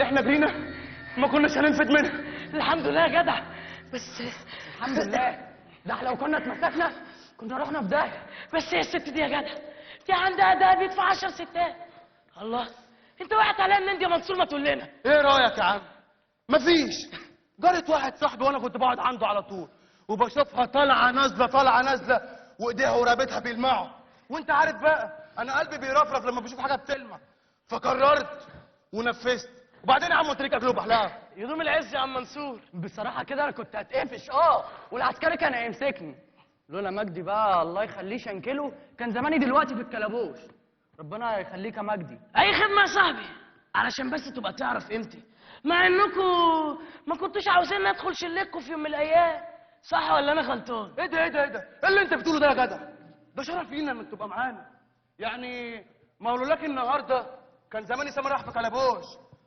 احنا جرينا ما كناش هننفد منها. الحمد لله يا جدع. بس الحمد لله، ده احنا لو كنا اتمسكنا كنا رحنا في داهية. بس ايه الست دي يا جدع؟ دي عندها دهب يدفع 10 ستات. الله، انت وقعت عليا منين دي يا منصور؟ ما تقول لنا. ايه رايك يا عم؟ مفيش. جارة واحد صاحبي وانا كنت بقعد عنده على طول، وبشوفها طالعه نازله طالعه نازله وايديها ورقبتها بيلمعوا، وانت عارف بقى انا قلبي بيرفرف لما بشوف حاجة بتلمع، فقررت ونفذت. وبعدين يا عم قلت لك اكله بحلقة. يدوم العز يا عم منصور. بصراحة كده انا كنت هتقفش، والعسكري كان هيمسكني. لولا مجدي بقى الله يخليه شنكله كان زماني دلوقتي في الكلبوش. ربنا يخليك يا مجدي. اي خدمة يا صاحبي، علشان بس تبقى تعرف قيمتي، مع انكم ما كنتوش عاوزين ندخل شلتكم في يوم من الايام، صح ولا انا غلطان؟ ايه ده ايه ده ايه ده؟ ايه اللي انت بتقوله ده يا جدع؟ ده شرف لينا انك تبقى معانا. يعني ما لولاك النهارده كان زماني سامي راح في كلبوش،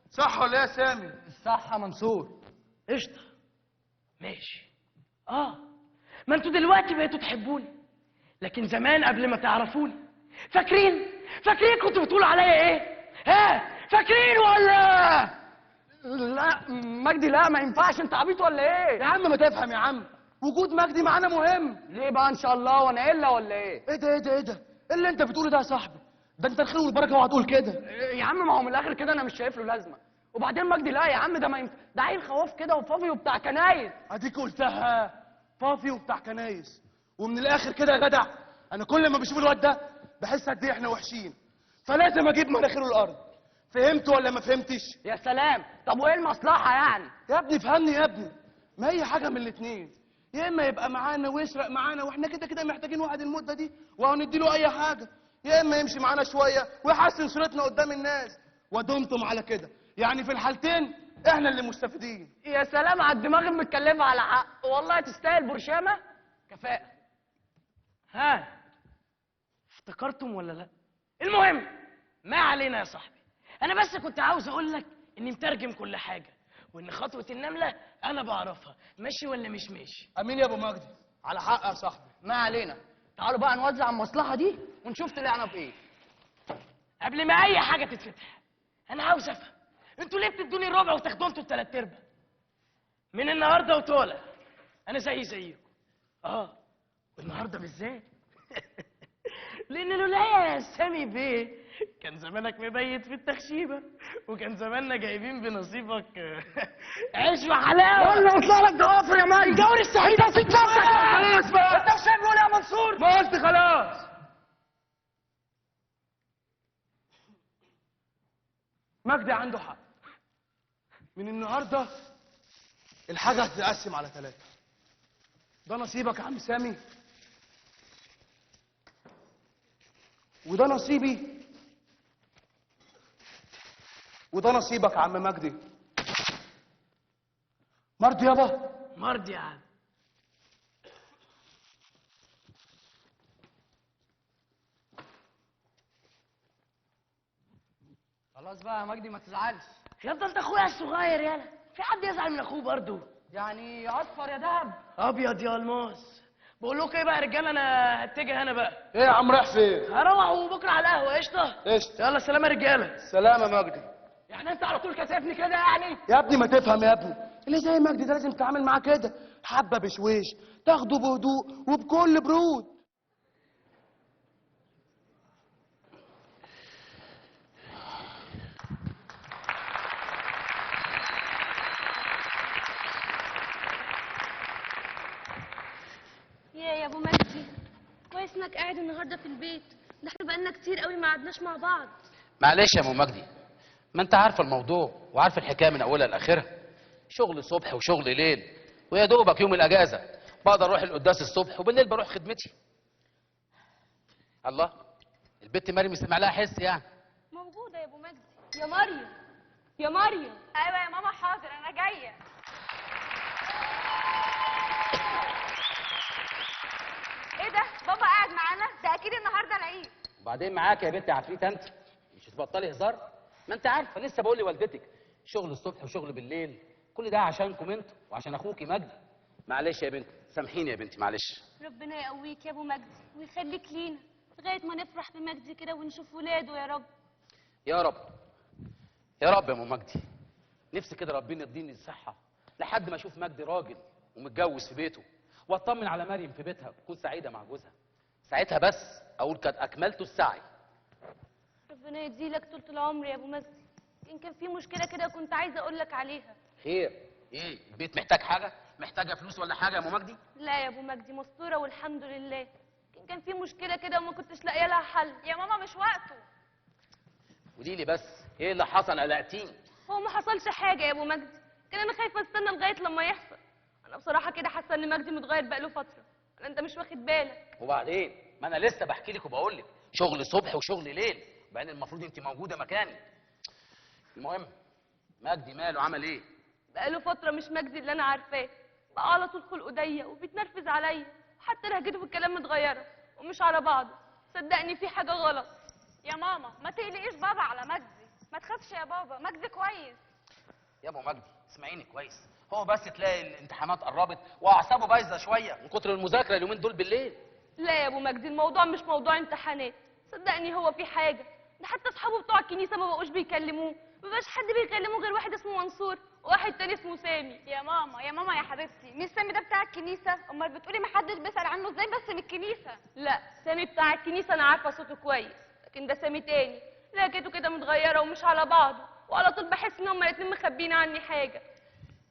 صح ولا ايه يا سامي؟ صح يا منصور. قشطه ماشي. ما انتوا دلوقتي بقيتوا تحبوني، لكن زمان قبل ما تعرفوني فاكرين كنتوا بتقولوا عليا ايه؟ ها فاكرين ولا لا؟ مجدي لا، ما ينفعش، انت عبيط ولا ايه؟ يا عم ما تفهم يا عم، وجود مجدي معانا مهم. ليه بقى ان شاء الله؟ وانا الا ولا ايه؟ ايه ده ايه ده ايه ده؟ ايه اللي انت بتقوله ده يا صاحبي؟ ده انت الخير والبركة اوعى تقول كده. يا عم ما هو من الاخر كده انا مش شايف له لازمه. وبعدين مجدي لا يا عم، ده ما ينفع، ده عيل خواف كده وفافي وبتاع كنايس. اديك قلتها، فافي وبتاع كنايس. ومن الاخر كده يا جدع، انا كل ما بشوف الواد ده بحس قد ايه احنا وحشين، فلازم اجيب مناخيره الارض. فهمت ولا ما فهمتش؟ يا سلام، طب وايه المصلحة يعني؟ يا ابني فهمني يا ابني، ما هي حاجة من الاثنين، يا اما يبقى معانا ويسرق معانا واحنا كده كده محتاجين واحد المدة دي وهندي له اي حاجة، يا اما يمشي معانا شوية ويحسن صورتنا قدام الناس. ودمتم على كده، يعني في الحالتين احنا اللي مستفيدين. يا سلام على الدماغ المتكلمه على حق، والله تستاهل برشامه كفاءة. ها افتكرتم ولا لا؟ المهم ما علينا يا صاحبي، انا بس كنت عاوز اقول لك اني مترجم كل حاجة، وان خطوة النملة انا بعرفها. ماشي ولا مش ماشي؟ امين يا ابو مجدي، على حق يا صاحبي. ما علينا، تعالوا بقى نوزع المصلحة دي ونشوف طلعنا بايه. قبل ما اي حاجة تتفتح انا عاوز افهم، انتوا ليه بتدوني الربع وتاخدوا انتوا التلات ارباع؟ من النهارده وطالع انا زي زيكم. والنهارده بالذات لان لولا يا سامي بيه كان زمانك مبيت في التخشيبه، وكان زماننا جايبين بنصيبك عيش وحلاوة. يلا اطلع لك ضوافر يا مجدي. الدوري السعيد. انت نسيت نفسك. خلاص بقى، انت مش شايف بيقول يا منصور؟ ما قلت خلاص. مجدي عنده حق، من النهارده الحاجة هتتقسم على 3. ده نصيبك يا عم سامي، وده نصيبي، وده نصيبك يا عم مجدي. مرضي يابا؟ مرضي يا عم. خلاص بقى يا مجدي ما تزعلش. يا ابني انت اخويا الصغير، يالا في حد يزعل من اخوه برضه؟ يعني اصفر يا دهب ابيض يا الماس. بقول لكم ايه بقى يا رجاله، انا هتجه انا بقى. ايه يا عم رايح فين؟ هروح وبكره على القهوة. قشطه؟ قشطه. يلا سلام يا رجاله. سلام يا مجدي. يعني انت على طول كسفني كده يعني؟ يا ابني ما تفهم يا ابني، اللي زي مجدي ده لازم تتعامل معاه كده، حبه بشويش، تاخده بهدوء وبكل برود. يا ابو مجدي، كويس انك قاعد النهارده في البيت، ده احنا بقالنا كتير قوي ما قعدناش مع بعض. معلش يا ابو مجدي، ما انت عارفه الموضوع وعارفه الحكاية من اولها لاخرها. شغل صبح وشغل ليل، ويا دوبك يوم الاجازة بقدر اروح القداس الصبح وبالليل بروح خدمتي. الله، البت مريم سمع لها حس يعني. موجودة يا ابو مجدي. يا مريم، يا مريم. ايوه يا ماما، حاضر انا جاية. ايه ده؟ بابا قاعد معانا؟ ده اكيد النهارده العيد. وبعدين معاك يا بنت عفريت انت، مش هتبطلي هزار؟ ما انت عارفه لسه بقول لوالدتك شغل الصبح وشغل بالليل، كل ده عشانكم انتوا وعشان اخوكي مجدي. معلش يا بنتي، سامحيني يا بنتي، معلش. ربنا يقويك يا ابو مجدي ويخليك لينا لغاية ما نفرح بمجدي كده ونشوف ولاده يا رب. يا رب يا رب يا ام مجدي. نفسي كده ربنا يديني الصحة لحد ما اشوف مجدي راجل ومتجوز في بيته، واطمن على مريم في بيتها وتكون سعيدة مع جوزها. ساعتها بس اقول قد اكملت السعي. ربنا يديلك طول العمر يا ابو مجدي. ان كان في مشكلة كده كنت عايزه اقول لك عليها. خير؟ ايه؟ البيت محتاج حاجة؟ محتاجه فلوس ولا حاجة يا ام مجدي؟ لا يا ابو مجدي، مستورة والحمد لله. ان كان في مشكلة كده وما كنتش لاقيه لها حل. يا ماما مش وقته. قولي لي بس ايه اللي حصل؟ قلقتيني. هو ما حصلش حاجة يا ابو مجدي، كان انا خايفة استنى لغاية لما يحصل. انا بصراحة كده حاسه ان مجدي متغير بقاله فترة، انت مش واخد بالك. وبعدين ما انا لسه بحكي لك وبقول لك شغل صبح وشغل ليل، وبعدين المفروض انت موجودة مكاني. المهم مجدي ماله، عمل ايه؟ بقاله فترة مش مجدي اللي انا عارفاه، بقى على طول خلقه ضيق وبيتنرفز عليا، وحتى لهجته في الكلام متغيرة ومش على بعضه. صدقني في حاجة غلط. يا ماما ما تقلقيش بابا على مجدي، ما تخافش يا بابا، مجدي كويس. يا ابو مجدي اسمعيني كويس، هو بس تلاقي الامتحانات قربت واعصابه بايظة شوية من كتر المذاكرة اليومين دول بالليل. لا يا ابو مجدي، الموضوع مش موضوع امتحانات، صدقني هو في حاجة. ده حتى اصحابه بتوع الكنيسة ما بقوش بيكلموه، ما بقاش حد بيكلمه غير واحد اسمه منصور وواحد تاني اسمه سامي. يا ماما يا ماما يا حبيبتي، مش سامي ده بتاع الكنيسة؟ امال بتقولي ما حدش بيسال عنه ازاي بس من الكنيسة؟ لا سامي بتاع الكنيسة انا عارفه صوته كويس، لكن ده سامي تاني لهجته كده متغيرة ومش على بعضه، وعلى طول بحس ان هما الاتنين مخبيين عني حاجة.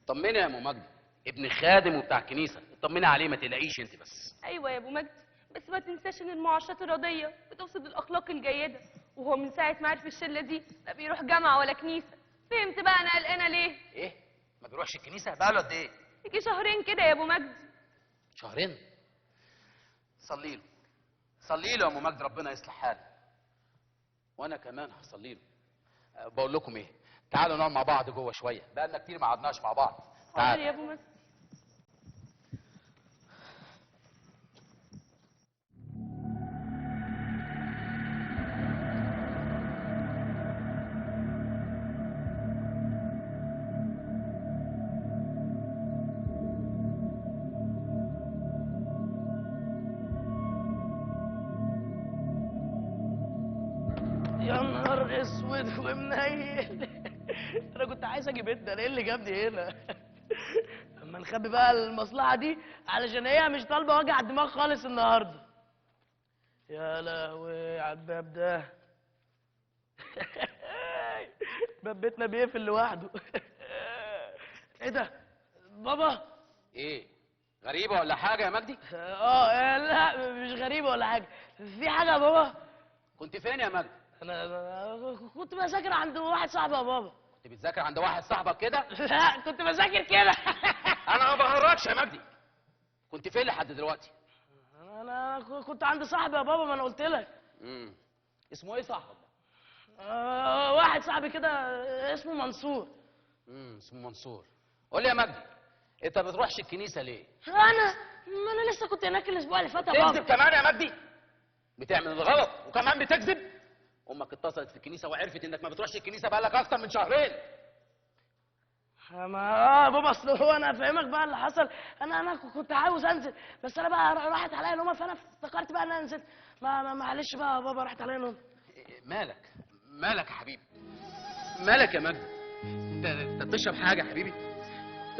طمني يا ام مجدي، ابن خادم وبتاع الكنيسة، اطمني عليه ما تقلقيش انت بس. ايوه يا ابو مجدي، بس ما تنساش ان المعاشرات الرضية بتفسد الاخلاق الجيدة، وهو من ساعة ما عرف الشلة دي لا بيروح جامعه ولا كنيسة. فهمت بقى انا قلقانة ليه؟ ايه؟ ما بيروحش الكنيسة؟ بقاله قد ايه؟ يجي شهرين كده يا ابو مجدي. شهرين؟ صلي له، صلي له يا ام مجدي، ربنا يصلح حاله. وانا كمان هصلي له. بقول لكم ايه، تعالوا نقعد مع بعض جوه شوية، بقالنا كتير ما قعدناش مع بعض. تعالوا يا ابو مجدي. يا نهار اسود ومنيل. انا كنت عايز اجي بيتنا، انا ايه اللي جابني هنا؟ اما نخبي بقى المصلحة دي علشان هي مش طالبه وجع دماغ خالص النهارده. يا لهوي على الباب ده. باب بيتنا بيقفل لوحده. ايه ده بابا؟ ايه غريبة ولا حاجة يا مجدي؟ لا مش غريبة ولا حاجة. في حاجة يا بابا؟ كنت فين يا مجدي؟ انا كنت بذاكر عند واحد صاحبي يا بابا. كنت بتذاكر عند واحد صاحبك كده؟ لا كنت بذاكر كده. انا ما بهرجش يا مجدي. كنت فين لحد دلوقتي؟ انا كنت عند صاحبي يا بابا، ما انا قلت لك. اسمه ايه صاحبك؟ واحد صاحبي كده اسمه منصور. اسمه منصور. قول لي يا مجدي، انت ما بتروحش الكنيسة ليه؟ انا ما انا لسه كنت هناك الاسبوع اللي فات يا بابا. تكذب كمان يا مجدي؟ بتعمل الغلط وكمان بتكذب؟ امك اتصلت في الكنيسة وعرفت انك ما بتروحش الكنيسة بقالك اكتر من شهرين. ما بابا اصل هو انا افهمك بقى اللي حصل. انا كنت عاوز انزل، بس انا بقى راحت عليا نومه، فانا افتكرت بقى ان انا نزلت. ما معلش بقى يا بابا، راحت عليا نومه. مالك؟ مالك يا حبيبي؟ مالك يا مجدي؟ انت بتشرب حاجة يا حبيبي؟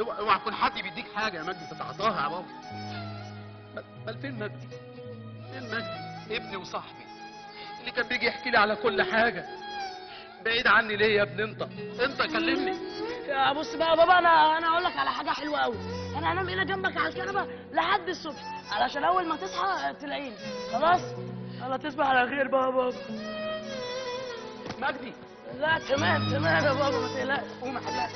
اوعى يكون حد بيديك حاجة يا مجدي تتعاطاها يا بابا. بل فين مجدي؟ فين مجدي؟ ابني وصاحبي اللي كان بيجي يحكي لي على كل حاجة. بعيد عني ليه يا ابني؟ انت كلمني. يا بص بقى يا بابا، انا اقول لك على حاجة حلوة قوي. انا هنام هنا جنبك على الكنبة لحد الصبح، علشان اول ما تصحى تلاقيني. خلاص؟ يلا تصبح على خير بقى يا بابا. مجدي لا تمام تمام يا بابا ما تقلقش. قوم يا حبيبي.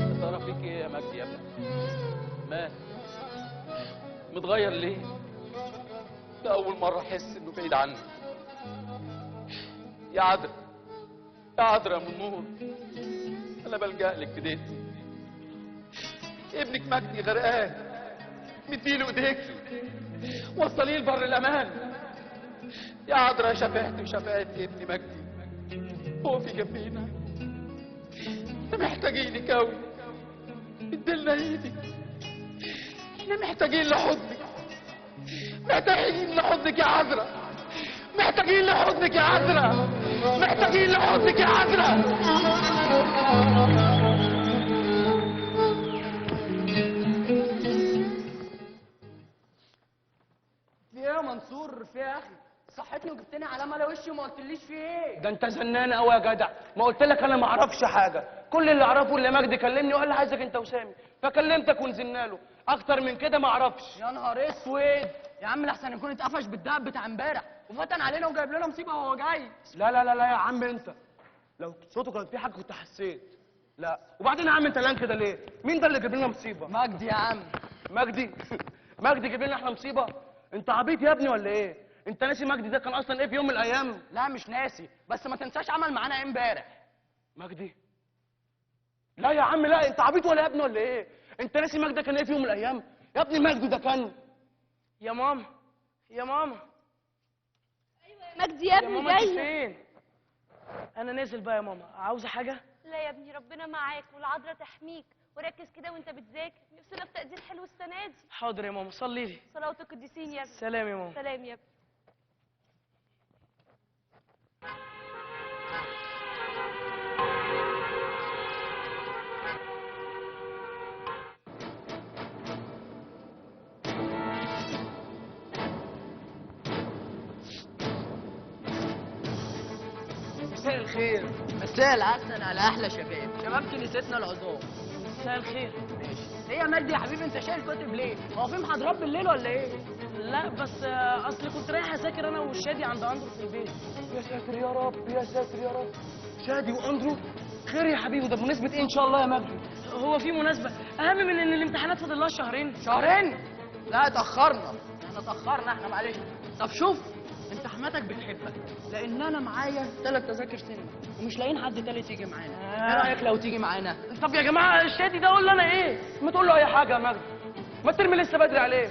يا ترى فيك ايه يا مجدي يا ابني؟ مال متغير ليه؟ ده أول مرة أحس إنه بعيد عني. يا عذرا يا عذرا يا أم النور، أنا بلجأ لك في دقيقتي. ابنك مجدي غرقان، مديله إيديكي، وصليه لبر الأمان. يا عذرا شفعتي وشفعت ابني مجدي، هو في جنبينا، احنا محتاجينك أوي، اديلنا إيدك، احنا محتاجين لحضنك، محتاجين لحضنك يا عذرا، محتاجين لحضنك يا عذرا، محتاجين لحضنك يا عذرا. في ايه يا منصور؟ في ايه يا اخي؟ صحتني وجبتني على ملا وشي وما قلتليش في ايه؟ ده انت زنان قوي يا جدع، ما قلت لك انا ما اعرفش حاجة، كل اللي اعرفه اللي مجدي كلمني وقال لي عايزك انت وسامي، فكلمتك ونزلنا له، اكتر من كده ما اعرفش. يا نهار اسود يا عم، لحسن يكون اتقفش بالدهب بتاع امبارح وفتن علينا وجايب لنا مصيبة وهو جاي. لا لا لا لا يا عم، انت لو صوته كان في حاجة كنت حسيت. لا وبعدين يا عم انت لان كده ليه؟ مين ده اللي جاب لنا مصيبة؟ مجدي يا عم. مجدي؟ مجدي جاب لنا احنا مصيبة؟ انت عبيط يا ابني ولا ايه؟ انت ناسي مجدي ده كان اصلا ايه في يوم من الايام؟ لا مش ناسي، بس ما تنساش عمل معانا ايه امبارح. مجدي؟ لا يا عم لا، انت عبيط ولا يا ابني ولا ايه؟ انت ناسي مجدي كان ايه في يوم من الايام؟ يا ابني مجدي ده كان. يا ماما يا ماما. ايوه يا مجدي يا ابني. ماما جاي فين؟ انا نازل بقى يا ماما، عاوزه حاجة؟ لا يا ابني ربنا معاك والعذراء تحميك، وركز كده وانت بتذاكر، نفسنا في تقدير حلو السنة دي. حاضر يا ماما، صلي لي صلاة القديسين يا ابني. سلام يا ماما. سلام يا ابني. مساء الخير. مساء العسل على احلى شباب، شباب كنيستنا العظام. مساء الخير. ماشي. ايه يا مجدي يا حبيبي انت شايل كتب ليه؟ هو في محاضرات بالليل ولا ايه؟ لا بس اصل كنت رايح اذاكر انا والشادي عند اندرو في البيت. يا ساتر يا رب يا ساتر يا رب، شادي واندرو؟ خير يا حبيبي، ده بمناسبة ايه ان شاء الله يا مجدي؟ هو في مناسبة اهم من ان الامتحانات فاضل لها شهرين. شهرين؟ لا اتأخرنا، احنا اتأخرنا احنا معلش. طب شوف انت حماتك بتحبك، لان انا معايا 3 تذاكر سينما ومش لاقيين حد تالت يجي معانا. ايه رايك لو تيجي معانا؟ طب يا جماعة الشادي ده اقول له انا ايه؟ ما تقول له اي حاجة يا مجدي، ما ترمي لسه بدري عليه.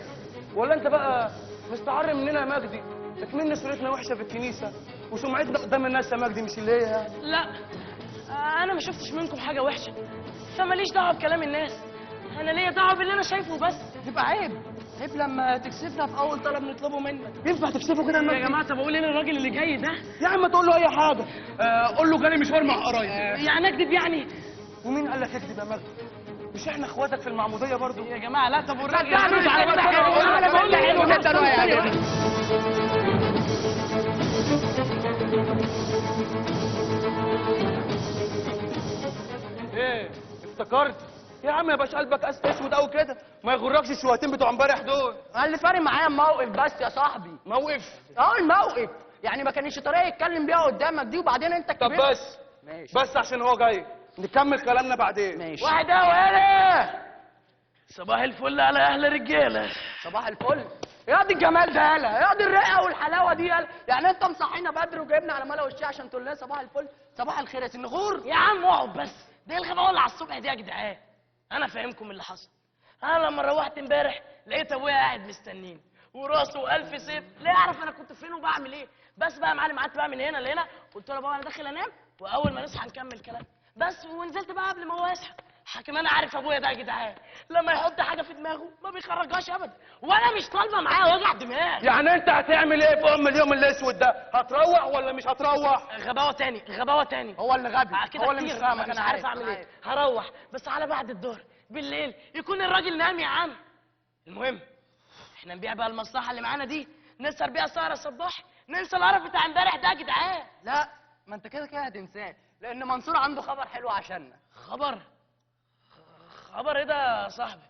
ولا انت بقى مستعر مننا يا مجدي؟ تكملنا صورتنا وحشة في الكنيسة وسمعتنا قدام الناس يا مجدي مش اللي هي يعني. لا انا ما شفتش منكم حاجة وحشة، فماليش دعوه بكلام الناس، انا ليا دعوه باللي انا شايفه بس. يبقى عيب عيب لما تكسفنا في اول طلب نطلبه منك. ينفع تكسفه كده يا مجدي؟ يا جماعة طب اقول ايه للراجل اللي جاي ده؟ يا عم تقول له اي حاجة، قول له جالي مشوار مع قرايبي. يعني اكذب يعني؟ ومين قال لك اكذب يا مجدي؟ مش احنا اخواتك في المعمودية برضو؟ يا جماعة لا. طب والراجل ايه افتكرت يا عم؟ يا باشا قلبك اسود قوي كده، ما يغركش الشويتين بتوع امبارح دول. انا اللي فارق معايا الموقف بس يا صاحبي. موقف؟ اه الموقف، يعني ما كانش طريقه يتكلم بيها قدامك دي، وبعدين انت كبير. طب بس ماشي، بس عشان هو جاي نكمل كلامنا بعدين. ماشي. واحد قهوة. صباح الفل على اهل رجاله. صباح الفل. يا دي الجمال ده يالا، يا دي الرقة والحلاوه دي يالا، يعني انت مصحينا بدري وجايبنا على ملا وشي عشان تقول لنا صباح الفل؟ صباح الخير يا سنغور. يا عم اقعد بس، ده ايه الغباوه اللي على الصبح دي يا جدعان؟ انا فاهمكم اللي حصل. انا لما روحت امبارح لقيت ابويا قاعد مستنيني وراسه الف سيف، لا يعرف انا كنت فين وبعمل ايه. بس بقى يا معلم قعدت بقى من هنا لهنا، قلت له يا بابا انا داخل انام، واول ما نصحى نكمل كلام بس، ونزلت بقى قبل ما هو يصحى. حكم انا عارف ابويا ده يا جدعان لما يحط حاجة في دماغه ما بيخرجهاش ابدا، وانا مش طالبه معاه وجع دماغ. يعني انت هتعمل ايه في ام اليوم الاسود ده؟ هتروح ولا مش هتروح؟ غباوه تاني، غباوه تاني. هو اللي غبي، كده هو اللي مش فاهمك. انا عارف اعمل ايه. هروح بس على بعد الظهر بالليل يكون الراجل نام يا عم. المهم احنا نبيع بقى المصلحة اللي معانا دي، نسهر بيها سهره صباح، ننسى القرف بتاع امبارح ده يا جدعان. لا ما انت كده كده هتنساه، لان منصور عنده خبر حلو عشاننا. خبر؟ خبر ايه ده يا صاحبي؟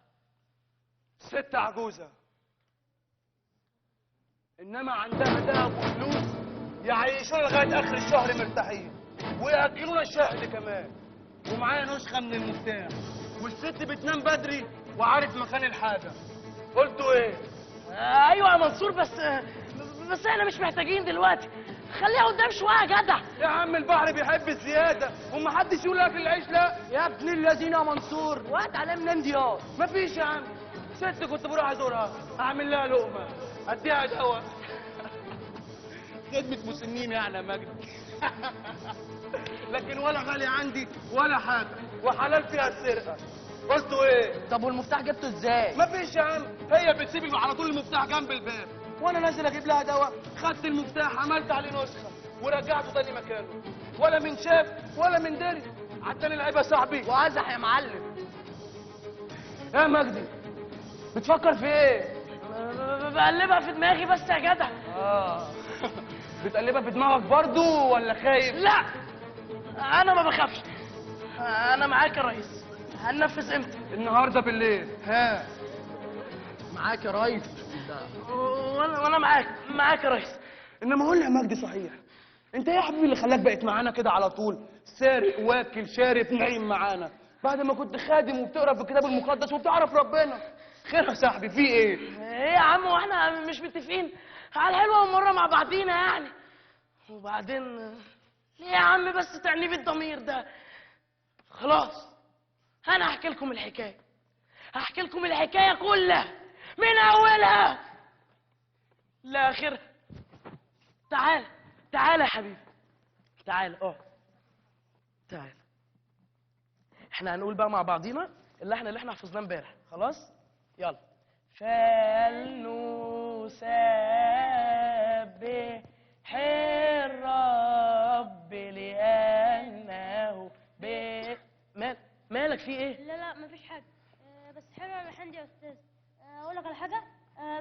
ست عجوزه انما عندها دهب وفلوس يعيشونا لغاية اخر الشهر مرتاحين، وياكلونا الشهد كمان، ومعايا نسخه من المفتاح، والست بتنام بدري وعارف مكان الحاجة. قلتوا ايه؟ ايوه يا منصور، بس احنا مش محتاجين دلوقتي، خليها قدام شوية يا جدع. يا عم البحر بيحب الزيادة ومحدش يقول اكل العيش. لا يا ابن الذين يا منصور، وقت عليا منين ديار؟ مفيش يا عم. ست كنت بروح ازورها، اعمل لها لقمة، اديها دواء. خدمة مسنين يعني يا مجدي. لكن ولا غالي عندي ولا حاجة، وحلال فيها السرقة. قلتوا ايه؟ طب والمفتاح جبته ازاي؟ مفيش يا عم، هي بتسيب على طول المفتاح جنب الباب، وانا نازل اجيب لها دواء، خدت المفتاح عملت عليه نسخه ورجعته تاني مكانه، ولا من شاف ولا من دري. عداني العيب يا صاحبي. وازح يا معلم. يا مجدي بتفكر في ايه؟ بقلبها في دماغي بس يا جدع. بتقلبها في دماغك برضو ولا خايف؟ لا انا ما بخافش، انا معاك يا ريس. هننفذ امتى؟ النهارده بالليل. ها معاك يا ريس. وانا معاك يا ريس. انما قول لي يا مجدي صحيح، انت ايه يا حبيبي اللي خلاك بقيت معانا كده على طول؟ سارق واكل شارب نايم معانا، بعد ما كنت خادم وبتقرا في الكتاب المقدس وبتعرف ربنا. خير يا صاحبي، في ايه؟ ايه يا عم، واحنا مش متفقين على الحلوة والمرة مع بعضينا يعني؟ وبعدين ليه يا عم بس تعنيب الضمير ده؟ خلاص انا هحكي لكم الحكاية، هحكي لكم الحكاية كلها من اولها لاخرها. تعال تعال يا حبيبي، تعال اقعد، تعال. احنا هنقول بقى مع بعضينا اللي احنا حفظناه امبارح، خلاص؟ يلا. فلنسبح الرب لأنه مالك في ايه؟ لا لا مفيش حاجة، بس حلوة الألحان دي يا أستاذ. أقول لك على حاجة؟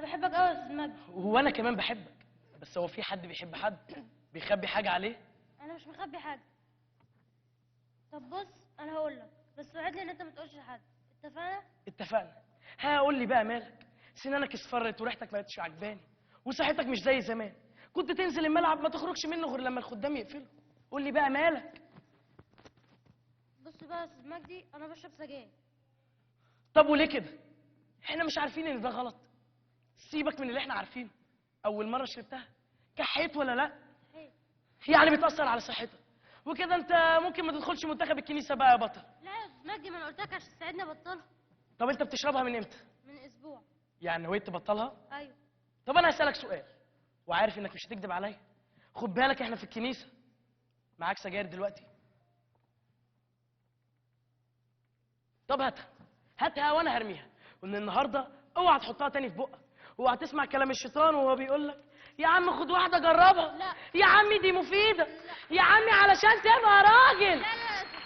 بحبك أوي يا أستاذ مجدي. هو أنا كمان بحبك، بس هو في حد بيحب حد بيخبي حاجة عليه؟ أنا مش مخبي حاجة. طب بص أنا هقول لك، بس وعدني إن أنت ما تقولش لحد، اتفقنا؟ اتفقنا. ها قول لي بقى مالك؟ سنانك اصفرت وريحتك ما بقتش عجباني، وصحتك مش زي زمان، كنت تنزل الملعب ما تخرجش منه غير لما الخدام يقفله. قول لي بقى مالك؟ بص بقى يا استاذ مجدي، انا بشرب سجاير. طب وليه كده؟ احنا مش عارفين ان ده غلط. سيبك من اللي احنا عارفينه. اول مرة شربتها كحيت ولا لا؟ يعني بتاثر على صحتك وكده، انت ممكن ما تدخلش منتخب الكنيسة بقى يا بطل. لا يا استاذ مجدي، ما انا قلت لك عشان تساعدني ابطلها. طب انت بتشربها من امتى؟ من اسبوع. يعني نويت تبطلها؟ ايوه. طب انا هسالك سؤال وعارف انك مش هتكدب عليا، خد بالك احنا في الكنيسة. معاك سجاير دلوقتي؟ طب هاتها هاتها وانا هرميها، ومن النهارده اوعى تحطها تاني في بقك، اوعى تسمع كلام الشيطان وهو بيقول لك يا عم خد واحدة جربها. لا يا عمي دي مفيدة. لا. يا عمي علشان تبقى راجل. لا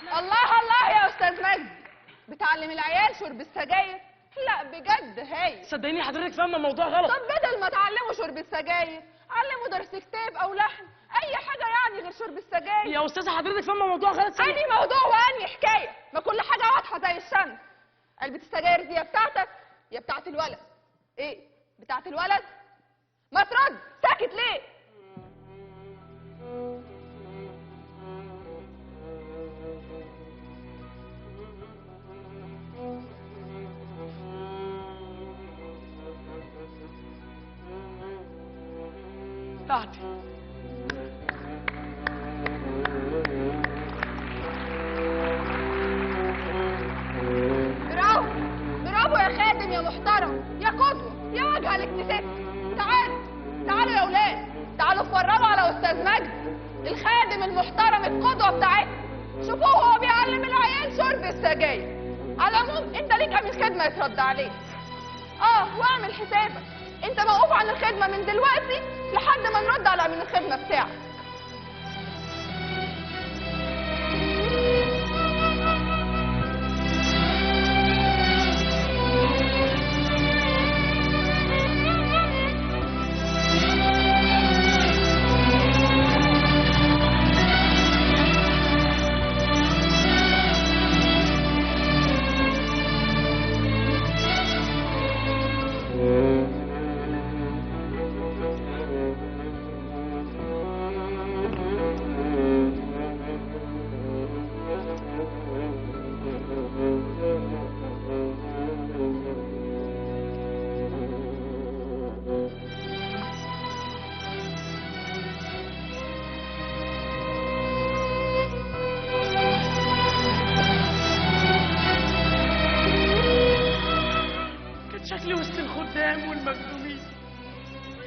لا. الله الله يا استاذ مجدي، بتعلم العيال شرب السجاير؟ لا بجد هاي. صدقيني حضرتك فاهمه الموضوع غلط. طب بدل ما تعلموا شرب السجاير علموا درس كتاب او لحن، اي حاجة يعني غير شرب السجاير. يا استاذه حضرتك فاهمه الموضوع غلط. انهي موضوع وانهي حكاية؟ ما كل حاجة واضحة زي الشمس. علبة السجاير دي يا بتاعتك يا بتاعت الولد. ايه بتاعت الولد؟ ما ترد، ساكت ليه؟ بتاعتي. برافو برافو يا خادم يا محترم يا قدوة يا واجهة لكنيستنا. تعالوا تعالوا يا اولاد، تعالوا اتفرجوا على استاذ مجدي الخادم المحترم القدوة بتاعتنا. شوفوه وهو بيعلم العيال شرب السجاير. على العموم انت ليك امين خدمة يترد عليك. واعمل حسابك، انت موقوف عن الخدمة من دلوقتي لحد ما نرد على امين الخدمة بتاعك.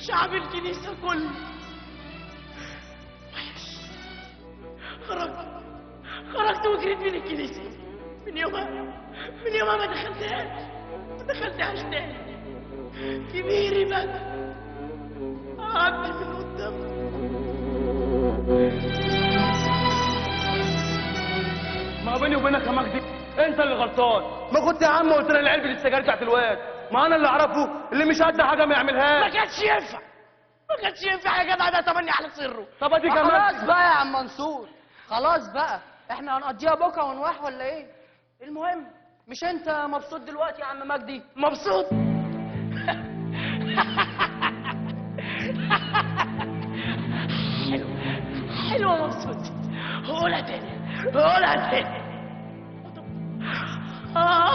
شعب الكنيسة كله وحش. خرجت وجريت من الكنيسة. من يومها ما دخلتهاش تاني. كبيري بقى عدي من قدامك. ما بيني وبينك يا مجدي انت اللي غلطان. ما كنت يا عم قلت لنا العلبة السجاير بتاعت الواد. ما انا اللي اعرفه اللي مش قد حاجة ما يعملهاش. ما كانش ينفع يا جدع، ده تمني على سره. طب اديك يا مجدي. خلاص بقى يا عم منصور، خلاص بقى، احنا هنقضيها بكره ونواح ولا ايه؟ المهم مش انت مبسوط دلوقتي يا عم مجدي؟ مبسوط؟ حلوة مبسوط. قولها تاني.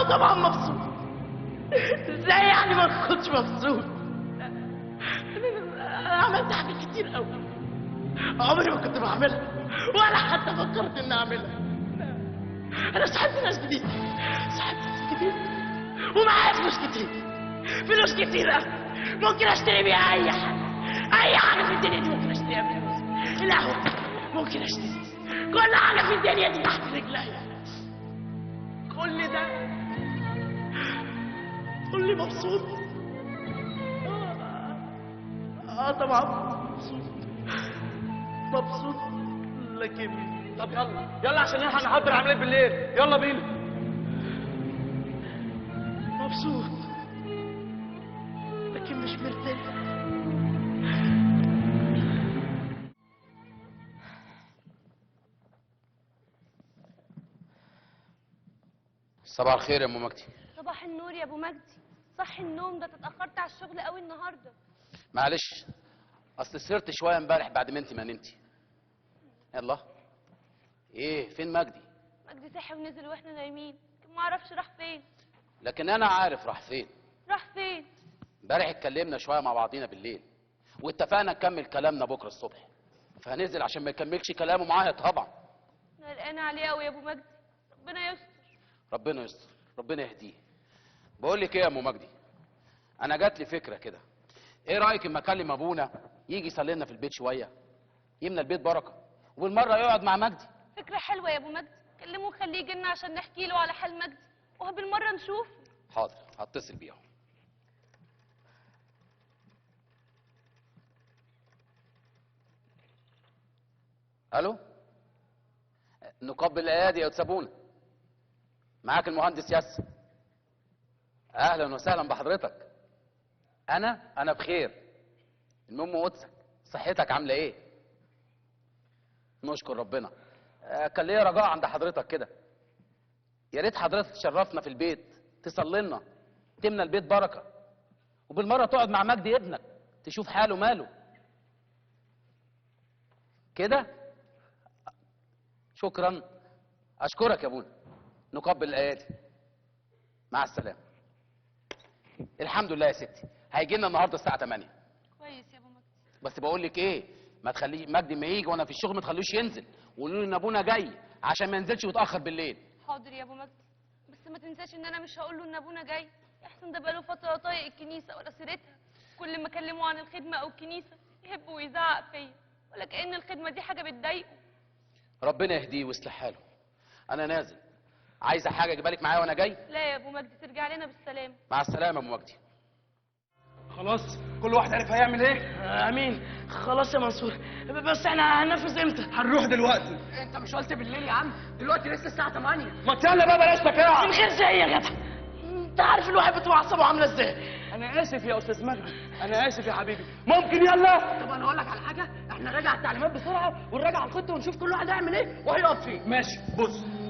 طبعا مبسوط. ازاي يعني ما كنتش مبسوط؟ انا عملت حاجات كتير قوي عمري ما كنت بعملها ولا حتى فكرت اني اعملها. انا صاحبت ناس جديد، صاحبت ناس كتير ومعايا فلوس كتير، فلوس كتير قوي ممكن اشتري بيها اي حاجة، اي حاجة في الدنيا دي ممكن اشتريها بفلوس. القهوة ممكن اشتري كل حاجة في الدنيا دي تحت رجليا. كل ده تقول لي مبسوط؟ طبعا مبسوط، لكن طب يلا عشان نلحق نحضر عملية بالليل. يلا بينا. مبسوط لكن مش مرتاح. صباح الخير يا ام مجدي. صباح النور يا ابو مجدي. صح النوم ده، اتاخرت على الشغل قوي النهارده. معلش، اصل سهرت شوية امبارح بعد ما انت ما نمتي. يلا ايه فين مجدي؟ مجدي صحي ونزل واحنا نايمين، ما اعرفش راح فين. لكن انا عارف راح فين. راح فين؟ امبارح اتكلمنا شوية مع بعضينا بالليل واتفقنا نكمل كلامنا بكره الصبح، فهنزل عشان ما يكملش كلامه معايا. طبعا انا قلقانة عليه قوي يا ابو مجدي، ربنا يستر. ربنا يستر، ربنا يهديه. بقول لك ايه يا ام مجدي، انا جات لي فكرة كده. ايه رايك اما اكلم ابونا يجي يصلي لنا في البيت شوية، يملى البيت بركة، وبالمره يقعد مع مجدي؟ فكرة حلوة يا ابو مجدي، كلمة وخليه يجي لنا عشان نحكي له على حال مجدي، وبالمره نشوف. حاضر، هتصل بيه. الو، نقبل الايادي يا تسابونا. معاك المهندس ياسر. اهلا وسهلا بحضرتك. انا بخير. المهم قدسك، صحتك عامله ايه؟ نشكر ربنا. كان ليا رجاء عند حضرتك كده، يا ريت حضرتك تشرفنا في البيت، تصلي لنا، تملى البيت بركة، وبالمره تقعد مع مجدي ابنك تشوف حاله ماله كده. شكرا، اشكرك يا ابونا. نقبل الايادي. مع السلامة. الحمد لله يا ستي، هيجي لنا النهارده الساعة 8. كويس يا ابو مجدي. بس بقول لك ايه، ما تخليه مجدي ما يجي وانا في الشغل ما تخلوش ينزل، وقولوا له ان ابونا جاي عشان ما ينزلش ويتاخر بالليل. حاضر يا ابو مجدي، بس ما تنساش ان انا مش هقول له ان ابونا جاي. احسن ده بقاله فترة طايق الكنيسة ولا سيرتها، كل ما اكلمه عن الخدمة او الكنيسة يهب ويزعق فيا، ولا كأن الخدمة دي حاجة بتضايقه. ربنا يهديه ويصلح حاله. انا نازل، عايزه حاجة اجيبها لك معايا وانا جاي؟ لا يا ابو مجدي، ترجع لنا بالسلامة. مع السلامة يا ابو مجدي. خلاص كل واحد عرف هيعمل ايه؟ امين. خلاص يا منصور، بس احنا هننفذ امتى؟ هنروح دلوقتي. انت مش قلت بالليل يا عم؟ دلوقتي لسه الساعة 8. ما يلا بقى بلاش تكاعه. من غير زي يا جدع، انت عارف الواحد بتبقى اعصابه عامله ازاي. انا اسف يا استاذ مجدي، انا اسف يا حبيبي. ممكن يلا؟ طب انا اقول لك على حاجة، احنا نراجع التعليمات بسرعة ونراجع الخطة ونشوف كل واحد هيعمل ايه وهيقف فين. ماشي. بص،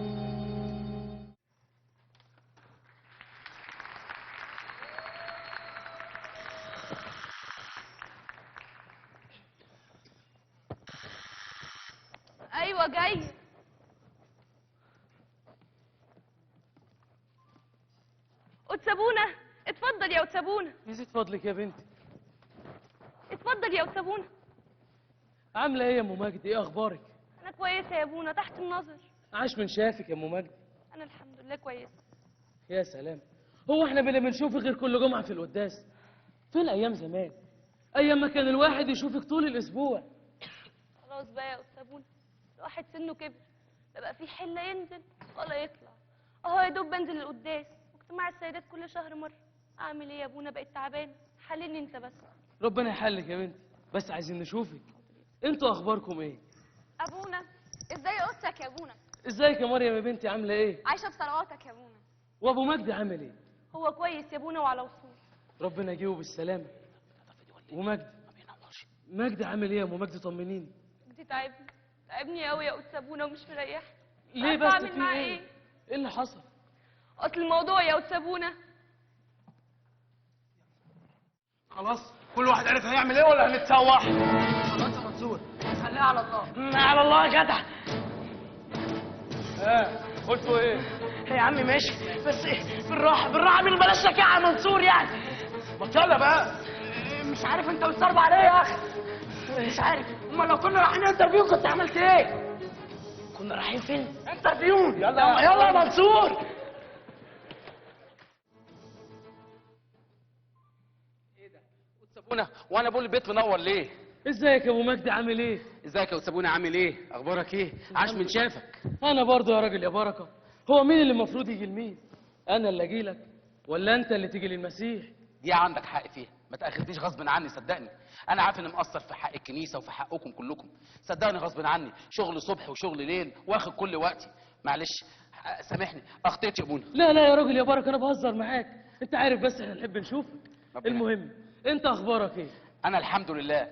ايوه جاي. أتسابونا، اتفضل يا أتسابونا. يزيد فضلك يا بنتي. اتفضل يا أتسابونا. عامله ايه يا ام مجدي؟ ايه اخبارك؟ انا كويسة يا ابونا، تحت النظر. عاش من شافك يا ام مجدي. انا الحمد لله كويسة. يا سلام، هو احنا بنشوفك غير كل جمعه في القداس؟ فين ايام زمان؟ ايام ما كان الواحد يشوفك طول الاسبوع. خلاص بقى يا استاذ ابونا، الواحد سنة كبر، لا بقى في حله ينزل ولا يطلع. اهو يا دوب بنزل القداس واجتماع السيدات كل شهر مرة. اعمل ايه يا ابونا؟ بقيت تعبان، حللني انت بس. ربنا يحلك يا بنتي، بس عايزين نشوفك. انتوا اخباركم ايه؟ ابونا ازاي قصتك يا ابونا؟ ازيك يا مريم يا بنتي، عامله ايه؟ عايشه بصلواتك يا ابونا. وابو مجدي عامل ايه؟ هو كويس يا ابونا وعلى وصول. ربنا يجيبه بالسلامة. ومجدي مجدي عامل ايه يا ام مجدي؟ طمنيني. مجدي تعبني، تعبني قوي يا قدس ابونا ومش مريحني. ليه بس؟ في ايه؟ ايه اللي حصل؟ اصل الموضوع يا قدس ابونا. خلاص كل واحد عرف هيعمل ايه ولا هنتسوح؟ خلاص يا منصور خليها على الله. على الله يا جدع. قلتوا ايه؟ يا عم ماشي، بس إيه؟ بالراحة بالراحة، من بلاش شكاعه يا منصور يعني. ما يلا بقى. مش عارف انت بتصرب على ايه يا اخي؟ مش عارف. امال لو كنا رايحين interview كنت عملت ايه؟ كنا رايحين فين؟ interview. يلا يلا يا منصور. ايه ده؟ وتسابونا وانا بقول البيت منور ليه؟ ازيك يا ابو مجدي عامل ايه؟ ازيك يا وتسابونا عامل ايه؟ اخبارك ايه؟ عاش من شافك. انا برضو يا راجل يا بركة. هو مين اللي المفروض يجي لمين؟ انا اللي اجي لك ولا انت اللي تيجي للمسيح؟ دي عندك حق فيها، ما تاخذنيش غصب عني صدقني. انا عارف اني مقصر في حق الكنيسة وفي حقكم كلكم، صدقني غصب عني، شغل صبح وشغل ليل واخد كل وقتي. معلش سامحني، اخطيت يا ابونا. لا لا يا راجل يا بركة، انا بهزر معاك، انت عارف بس احنا نحب نشوفك. المهم انت اخبارك ايه؟ انا الحمد لله.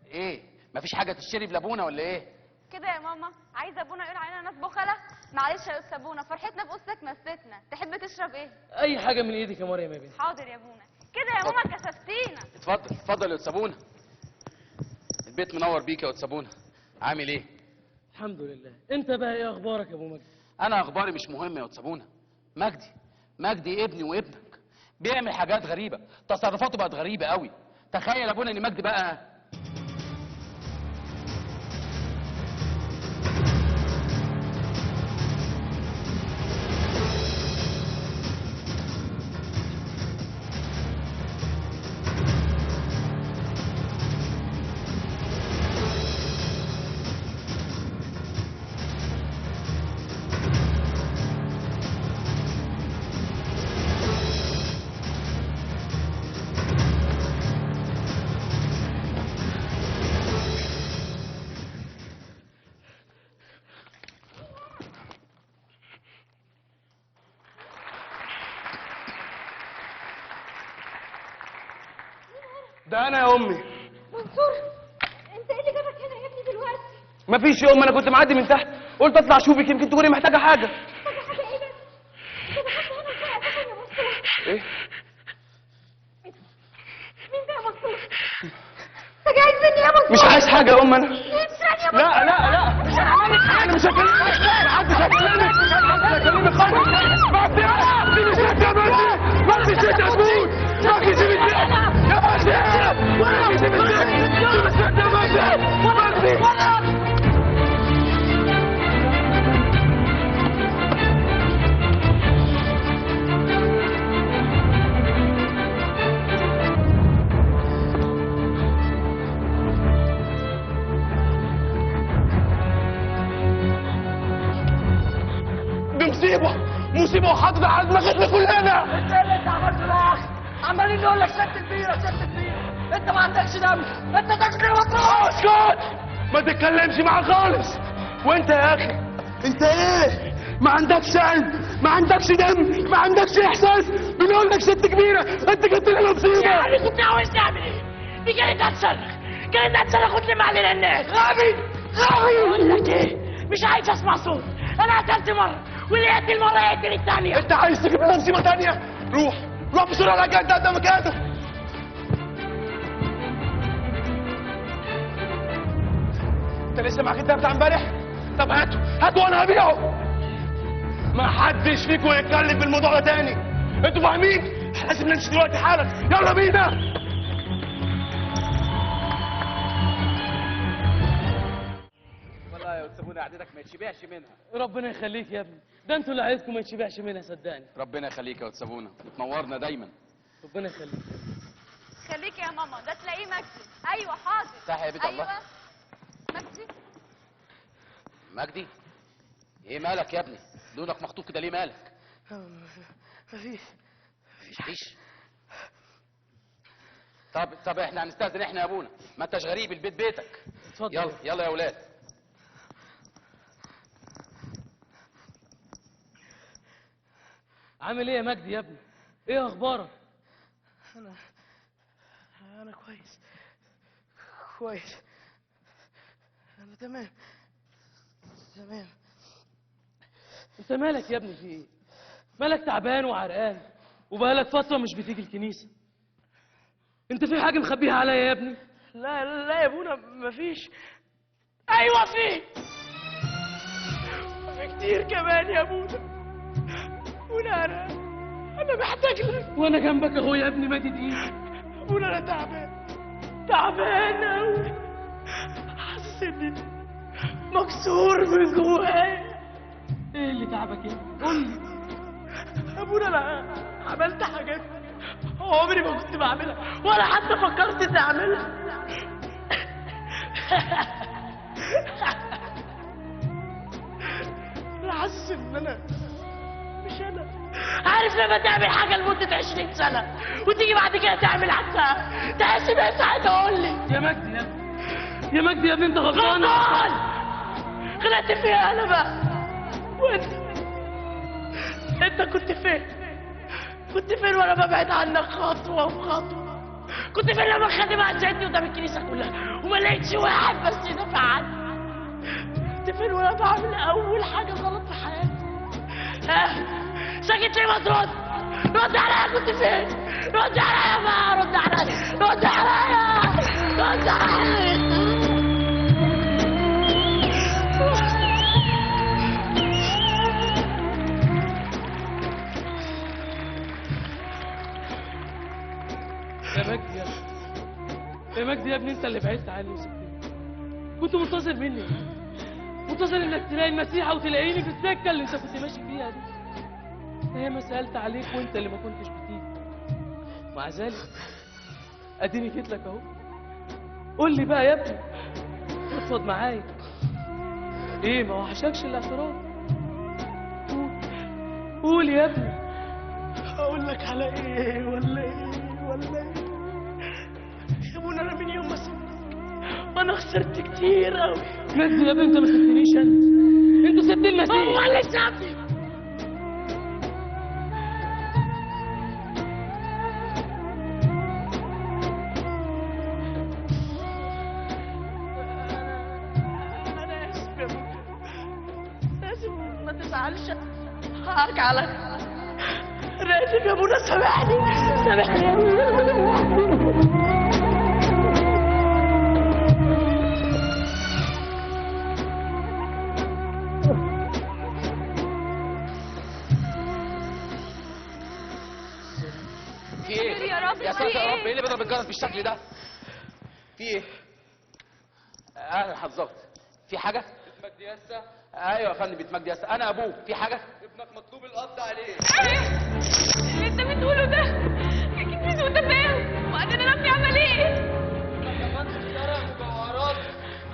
ايه مفيش حاجة تشتري لابونا ولا ايه؟ كده يا ماما، عايزه ابونا يقول علينا ناس بخله؟ معلش يا استاذ ابونا، فرحتنا بقصتك نستنا. تحب تشرب ايه؟ اي حاجة من ايدك يا مريم يا بنتي. حاضر يا ابونا. كده يا ماما كسفتينا. اتفضل اتفضل يا استاذ ابونا. البيت منور بيك يا استاذ ابونا. عامل ايه؟ الحمد لله. انت بقى ايه اخبارك يا ابو مجدي؟ انا اخباري مش مهمة يا استاذ ابونا. مجدي، مجدي ابني وابنك بيعمل حاجات غريبة، تصرفاته بقت غريبة قوي. تخيل يا ابونا ان مجدي بقى ده انا يا امي. منصور انت ايه اللي جابك هنا يا ابني دلوقتي؟ مفيش يا امي، انا كنت معدي من تحت قلت اطلع اشوفك يمكن تكوني محتاجه حاجة. محتاجه حاجة ايه بس؟ انت دخلت هنا ازاي اساسا يا منصور؟ ايه؟ مين ده يا منصور؟ انت جاي مني يا منصور؟ مش عايز حاجة يا امي انا. لا لا لا لا مش عايز، انا مش هكلمك، محدش هيكلمك، محدش هيكلمك خالص. ما في مش انت يا مجدي، ما في شيء تموت، ما في شيء يا مجدي، ما في شيء مش انت يا مجدي، مجدي. مصيبة مصيبة وحاطط على دماغتنا كلنا. انت ايه اللي انت عملته ده يا اخي؟ عمالين نقول لك ست كبيرة ست كبيرة، انت ما عندكش دم، انت تاكل وتروح. اسكت، ما تتكلمش معاه خالص. وانت يا اخي انت ايه؟ ما عندكش قلب، ما عندكش دم، ما عندكش احساس. بنقول لك ست كبيرة، انت جبت لنا مصيبة. يعني كنت عاوز تعمل ايه؟ دي كانت هتصرخ، كانت هتصرخ وتلم علينا الناس. غبي غبي. بقول لك ايه؟ مش عايز اسمع صوت، انا قتلت مرة واللي يقتل مرة يقتل الثانية. انت عايز تجيب لنا مصيبة ثانية؟ روح روح بسرعة، رجع انت قدامك هذا. انت لسه معاك الدهب بتاع امبارح؟ طب هاته هاته وانا هبيعه. ما حدش فيكم يتكلم بالموضوع ده تاني، انتوا فاهمين؟ احنا لازم نمشي دلوقتي حالا، يلا بينا. والله يا استاذ قعدتك ما يتشبعش منها. ربنا يخليك يا ابني، ده انتوا اللي عايزكم ما يتشبعش منها صدقني. ربنا يخليك يا استاذ بونا، بتنورنا دايما. ربنا يخليك. يخليك يا ماما، ده تلاقيه مجدي. ايوه حاضر. افتحي يا بيت الله. ايوه مجدي. مجدي؟ ايه مالك يا ابني؟ لونك مخطوف كده ليه، مالك؟ مفيش. مفيش؟ طب احنا هنستأذن احنا يا ابونا، ما انتش غريب، البيت بيتك. اتفضل. يلا يلا يا ولاد. عامل ايه يا مجدي يا ابني؟ ايه اخبارك؟ انا كويس كويس، انا تمام تمام. انت مالك يا ابني، في ايه؟ مالك تعبان وعرقان وبقالك فترة مش بتيجي الكنيسة؟ انت في حاجة مخبيها عليا يا ابني؟ لا لا يا ابونا مفيش. ايوه في كتير كمان يا ابونا. ابونا انا محتاج لك. وانا جنبك اهو يا ابني، ما تدقيش. ابونا انا تعبان تعبان قوي، حاسس اني مكسور من جوايا. ايه اللي تعبك يا ابني؟ قول لي. ابونا انا عملت حاجات عمري ما كنت بعملها ولا حتى فكرت اني اعملها. انا حاسس ان انا مش انا. عارف لما تعمل حاجة لمدة 20 سنة وتيجي بعد كده تعمل عكسها تحس بايه ساعتها؟ قول لي يا مجدي يا ابني، يا مجدي يا ابني انت غلطان. غلطان؟ غلطت فيها انا بقى. وانت انت كنت فين؟ كنت فين وانا ببعد عنك خطوة وخطوه؟ كنت فين لما الخادمة عزتني قدام الكنيسة كلها وما لقيتش واحد بس يدافع عني؟ كنت فين وانا بعمل اول حاجة غلط في حياتي؟ ها؟ ساكت ليه؟ ما ترد، رد عليا. كنت فين؟ رد عليا بقى، رد عليا، رد عليا، رد عليا. يا مجدي يا ابني، يا مجدي يا ابني انت اللي بعدت عني وسبتني. كنت منتظر مني، منتظر انك تلاقي المسيحه وتلاقيني في السكة اللي انت كنت ماشي فيها دي. انا ما سالت عليك وانت اللي ما كنتش بتيجي. مع ذلك اديني جيت لك اهو. قول لي بقى يا ابني، اتفضل معايا. ايه ما وحشكش الاعتراف؟ قول قول يا ابني. اقول لك على ايه ولا ايه ولا ايه يا ابونا؟ انا من يوم ما سبتك وانا خسرت كتير قوي. مجدي يا ابني انت ما سبتنيش، انت سبت المسيح. هو اللي سابني. انا اسف يا ابونا، اسف، ما تزعلش، حقك عليا. انا اسف يا ابونا، سامحني سامحني يا ابونا. في ايه؟ يا رب يا ساتر يا رب، ايه؟ ايه اللي بيضرب الجرس بالشكل ده؟ في ايه؟ اهلا حضرتك، في حاجة؟ بيت مجدي ياسا. ايوه يا فندم، بيت مجدي ياسا، انا ابوه. في حاجة؟ ابنك مطلوب القبض عليه. ايه اللي انت بتقوله ده؟ اكيد في سوء تفاهم. وبعدين انا ابني عمل ايه؟ يا فندم سرق مجوهرات،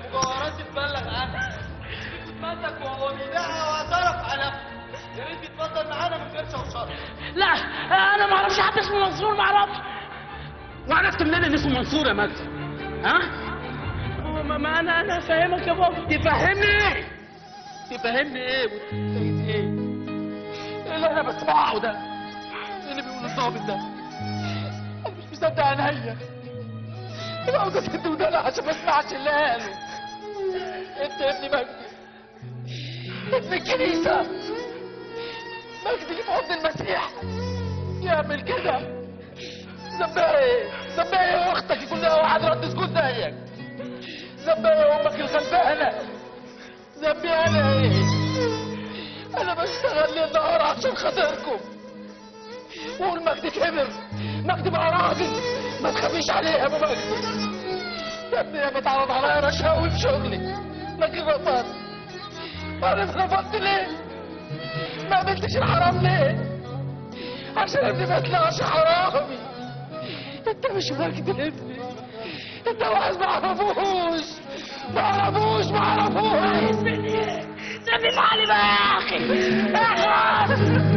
مجوهرات اتبلغ عنها. اتمسك وهو بيبيعها واعترف على نفسه. يا ريت يتفضل معانا من غير شوشرة. لا انا ما اعرفش حد اسمه منصور، ما اعرفش. وعرفت منين ان اسمه منصور يا مجدي؟ ها؟ ما انا فاهمك يا بابا. تفهمني ايه؟ تفهمني ايه؟ وتفهم ايه؟ ايه اللي انا بسمعه ده؟ ايه اللي بيقوله الظابط ده؟ انا مش مصدق عينيا. انا عاوز اسد ودانا عشان ما اسمعش اللي قاله. انت يا ابني مجدي، ابن الكنيسة، مجدي اللي في حضن المسيح يعمل كده؟ ذنبها ايه؟ ذنبها ايه اختك يكون لها واحد رد سكوت زيك؟ ذنبها ايه امك الغلبانه؟ ذنبي انا ايه؟ انا بشتغل ليل نهار عشان خاطركم. وقول مجدي كبر، مجدي بقى راجل، ما تخافيش عليه يا ابو مجدي. يا ابني يا بتعرض عليا رشاوي في شغلي، لكن رفضت. عارف رفضت ليه؟ ما قبلتش الحرام ليه؟ عشان ابني ما يطلعش حرامي. انت مش مجدي ابني، انت واحد ما اعرفوش ما اعرفوش ما اعرفوش. عايز مني ايه؟ سيبني في حالي بقى يا اخي، اخلص.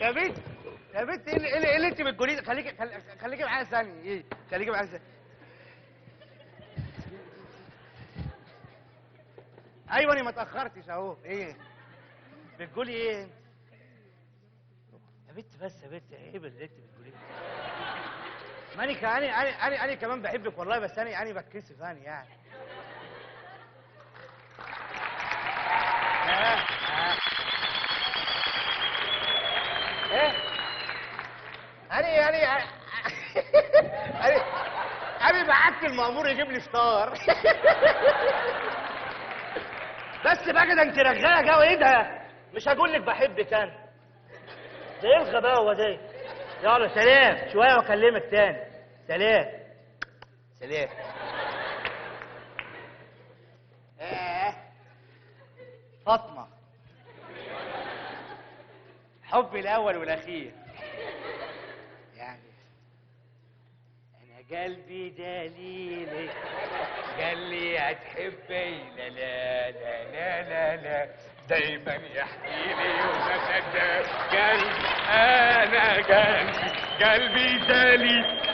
يا بنت يا بنت، ايه اللي انت بتقوليه؟ خليكي خليكي معايا ثانية. ايه خليكي معايا ثانية. ايوه انا ما اتأخرتش اهو. ايه بتقولي ايه انت؟ يا بنت بس يا بنت، عيب اللي انت بتقوليه. ماني انا انا انا كمان بحبك والله، بس انا بتكسف انا يعني. ايه؟ انا انا انا انا بعت المأمور يجيب لي فطار. بس بقى ده انت رغايه قوي. ايه ده؟ مش هقول لك بحبك انا. ده ايه الغباوه دي؟ يلا سلام، شوية واكلمك تاني. سلام سلام. ايه فاطمة، حبي الاول والاخير. يعني انا قلبي دليلك قال لي هتحبي، لا لا لا لا لا لا، دايما يحكي لي وبصدق قلبي. انا قلبي قلبي دليلي.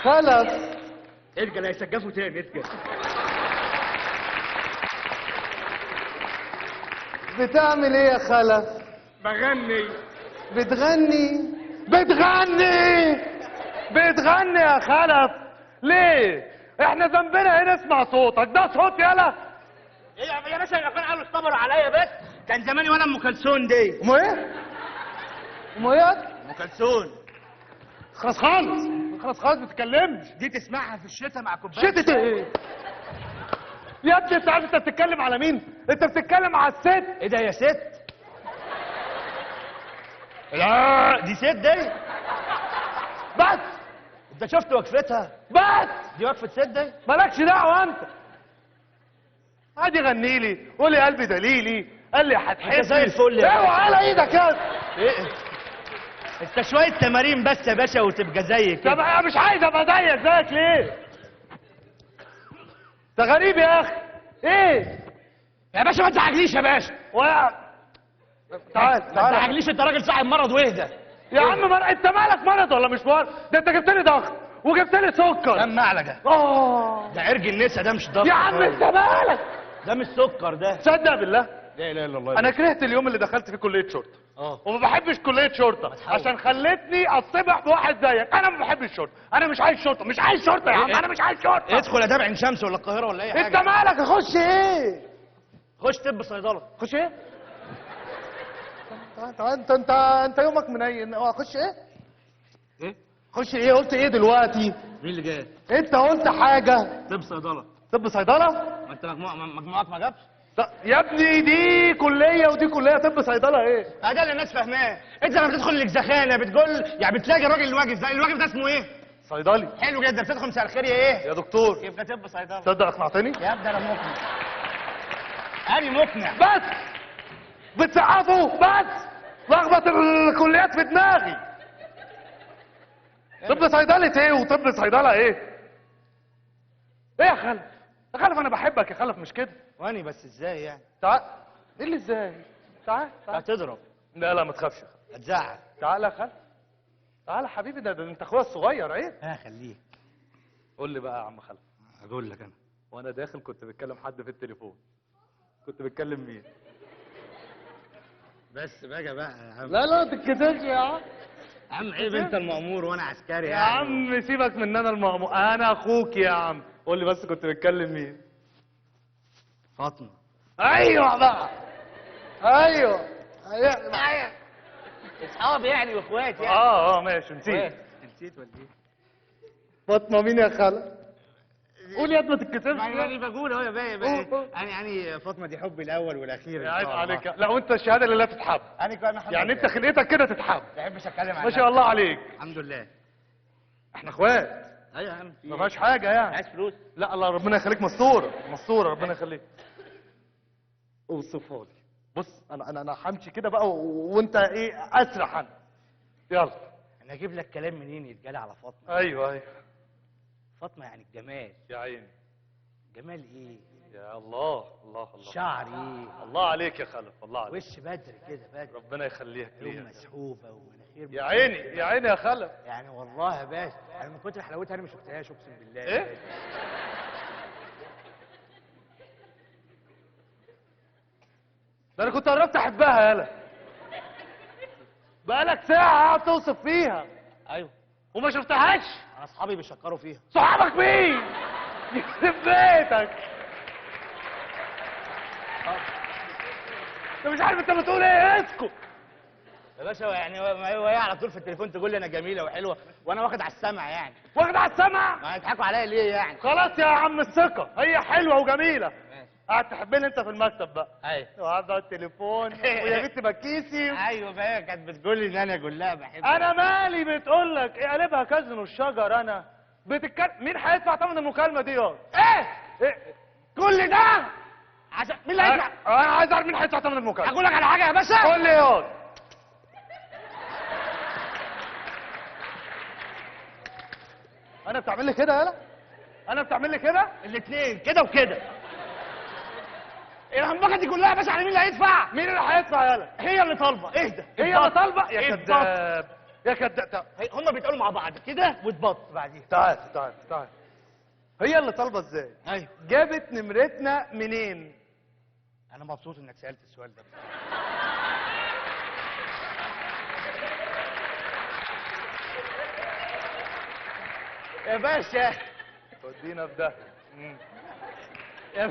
خلاص ارجع، لا يسقفوا تاني. ارجع. بتعمل ايه يا خلف؟ بغني. بتغني؟ بتغني بتغني يا خلف ليه؟ احنا ذنبنا هنا نسمع صوتك ده. صوت يالا ايه يا باشا؟ لو كان قالوا اصطبروا عليا بس كان زماني وانا ام كلثوم دي. ام ايه؟ ام ايه؟ ام كلثوم. خلاص خالص خلاص خالص، ما تتكلمش. دي تسمعها في الشتاء مع كوباية شتاء ايه؟ يا ابني انت عارف انت بتتكلم على مين؟ انت بتتكلم على الست. ايه ده يا ست؟ لا دي ست دي. بس انت شفت وقفتها؟ بس دي وقفه ست دي؟ مالكش دعوه انت. عادي غني لي، قول لي قلبي دليلي، قال لي هتحبني. انت زي الفل يا اوعى على ايدك يا ايه؟ انت شوية تمارين بس يا باشا وتبقى زي كده. طب انا مش عايز ابقى زيك. زيك ليه؟ انت غريب يا اخي. ايه؟ يا باشا ما تزعجليش يا باشا. تعال تعال ما تزعجليش، انت راجل صاحب مرض واهدى يا عم. انت مالك مرض ولا مش مرض؟ ده انت جبت لي ضغط وجبت لي سكر. كم معلقه؟ ده عرج النسا ده مش ضغط يا عم انت مالك؟ ده مش سكر ده. تصدق بالله؟ لا اله الا الله. انا كرهت اليوم اللي دخلت فيه كليه شرطه. وما بحبش كليه شرطه عشان خلتني اصطبح بواحد زيك. انا ما بحبش الشرطة، انا مش عايز شرطه، مش عايز شرطه يا عم، انا مش عايز شرطه. ادخل اداب عين شمس ولا القاهرة ولا اي حاجة. انت مالك؟ اخش ايه؟ خش طب صيدلة. خش ايه؟ تعال انت انت انت يومك منين؟ اخش ايه؟ ايه؟ خش ايه؟ قلت ايه دلوقتي؟ مين اللي جاي؟ انت قلت حاجة. طب صيدلة. طب صيدلة؟ ما انت مجموعك ما جابش؟ يا ابني دي كليه ودي كليه، طب صيدلة ايه؟ ده اللي الناس فاهماه. انت لما بتدخل الزخانه بتقول يعني بتلاقي الراجل اللي واقف ده، الواقف ده اسمه ايه؟ صيدلي. حلو جدا. بتدخل مساء الخير يا ايه؟ يا دكتور. يبقى طب صيدلة. تصدق اقنعتني؟ يا ابني انا مقنع. انا مقنع. بس بتسقفوا بس لخبط الكليات في دماغي. طب صيدلة ايه وطب صيدلة ايه؟ ايه يا خلف؟ يا خلف انا بحبك يا خلف مش كده؟ واني بس ازاي يعني؟ تعال. ايه اللي ازاي؟ تعال تعال. هتضرب. لا لا ما تخافش. هتزعل. تعال يا خلف. تعال يا حبيبي، ده انت اخويا الصغير. عيب. ها خليك. قول لي بقى يا عم خلف. هقول لك انا. وانا داخل كنت بتكلم حد في التليفون. كنت بتكلم مين؟ بس بقى يا عم. لا لا ما تتكسفش يا عم. يا عم عيب، انت المأمور وانا عسكري يا عم. سيبك من انا المأمور، انا اخوك يا عم. قول لي بس كنت بتكلم مين؟ فاطمة. ايوه بقى. ايوه ايوه معايا اصحاب يعني واخوات يعني. اه ماشي. نسيت. نسيت ولا ايه؟ فاطمة مين يا خالة؟ قول يا ما تتكسفش. يعني بقول اهو يا باشا، يعني فاطمة دي حبي الاول والاخير. يا عيب عليك. لا وانت الشهادة اللي لا تتحب. انا يعني انت خلقتك كده تتحب. ما بحبش اتكلم عنها. ما شاء الله عليك. الحمد لله. احنا اخوات. ايوه يا عم. ما فيهاش حاجة يعني. عايز فلوس؟ لا الله ربنا يخليك، مستورة مستورة ربنا يخليك. اوصفها لي. بص انا انا انا همشي كده بقى وانت ايه اسرح انا. يلا. انا اجيب لك كلام منين يتجالي على فاطمة؟ ايوه ايوه. فاطمة يعني الجمال. يا عيني. جمال ايه؟ يا الله الله الله. شعر ايه؟ الله عليك يا خلف، الله عليك. وش بدر كده بدر. ربنا يخليك ليا. مسحوبه ومناخير. يا عيني يا عيني يا خلف. يعني والله يا باشا انا من كتر حلاوتها انا ما شفتهاش اقسم بالله. ايه؟ ده انا كنت قربت احبها. يالا بقالك ساعة قاعد توصف فيها. ايوه. وما شفتهاش؟ انا اصحابي بيشكروا فيها. صحابك مين؟ يخرب بيتك. انت مش عارف انت بتقول ايه. اسكت يا باشا. يعني وهي على طول في التليفون تقول لي انا جميلة وحلوه وانا واخد على السمع يعني. واخد على السمع؟ ما هيضحكوا عليا ليه يعني؟ خلاص يا عم الثقة، هي حلوة وجميلة. ماشي. قاعد تحبني انت في المكتب بقى. ايوه. وقعد على التليفون ويا بنت بكيسي. ايوه بقى كانت بتقول لي ان انا اقول لها بحبك. انا مالي بتقول لك ايه؟ قلبها كزن الشجر. انا بتتكلم مين هيدفع ثمن المكالمة دي يا؟ ايه؟ ايه؟ كل ده عشان مين اللي هيدفع؟ انا عايز اعرف مين هيدفع ثمن المكالمة. اقول لك على حاجة يا باشا. قول لي يا. انا بتعمل لي كده يالا؟ انا بتعمل لي كده؟ الاثنين كده وكده. الهمبكه دي كلها يا باشا على مين اللي هيدفع؟ مين اللي هيدفع يالا؟ هي اللي طالبه. اهدى. هي اللي طالبه؟ يا كداب يا كداب. هما بيتقالوا مع بعض كده واتبط بعديها. تعال تعال تعال. هي اللي طالبه ازاي؟ ايوه. جابت نمرتنا منين؟ انا مبسوط انك سالت السؤال ده. يا باشا تودينا في ده. يا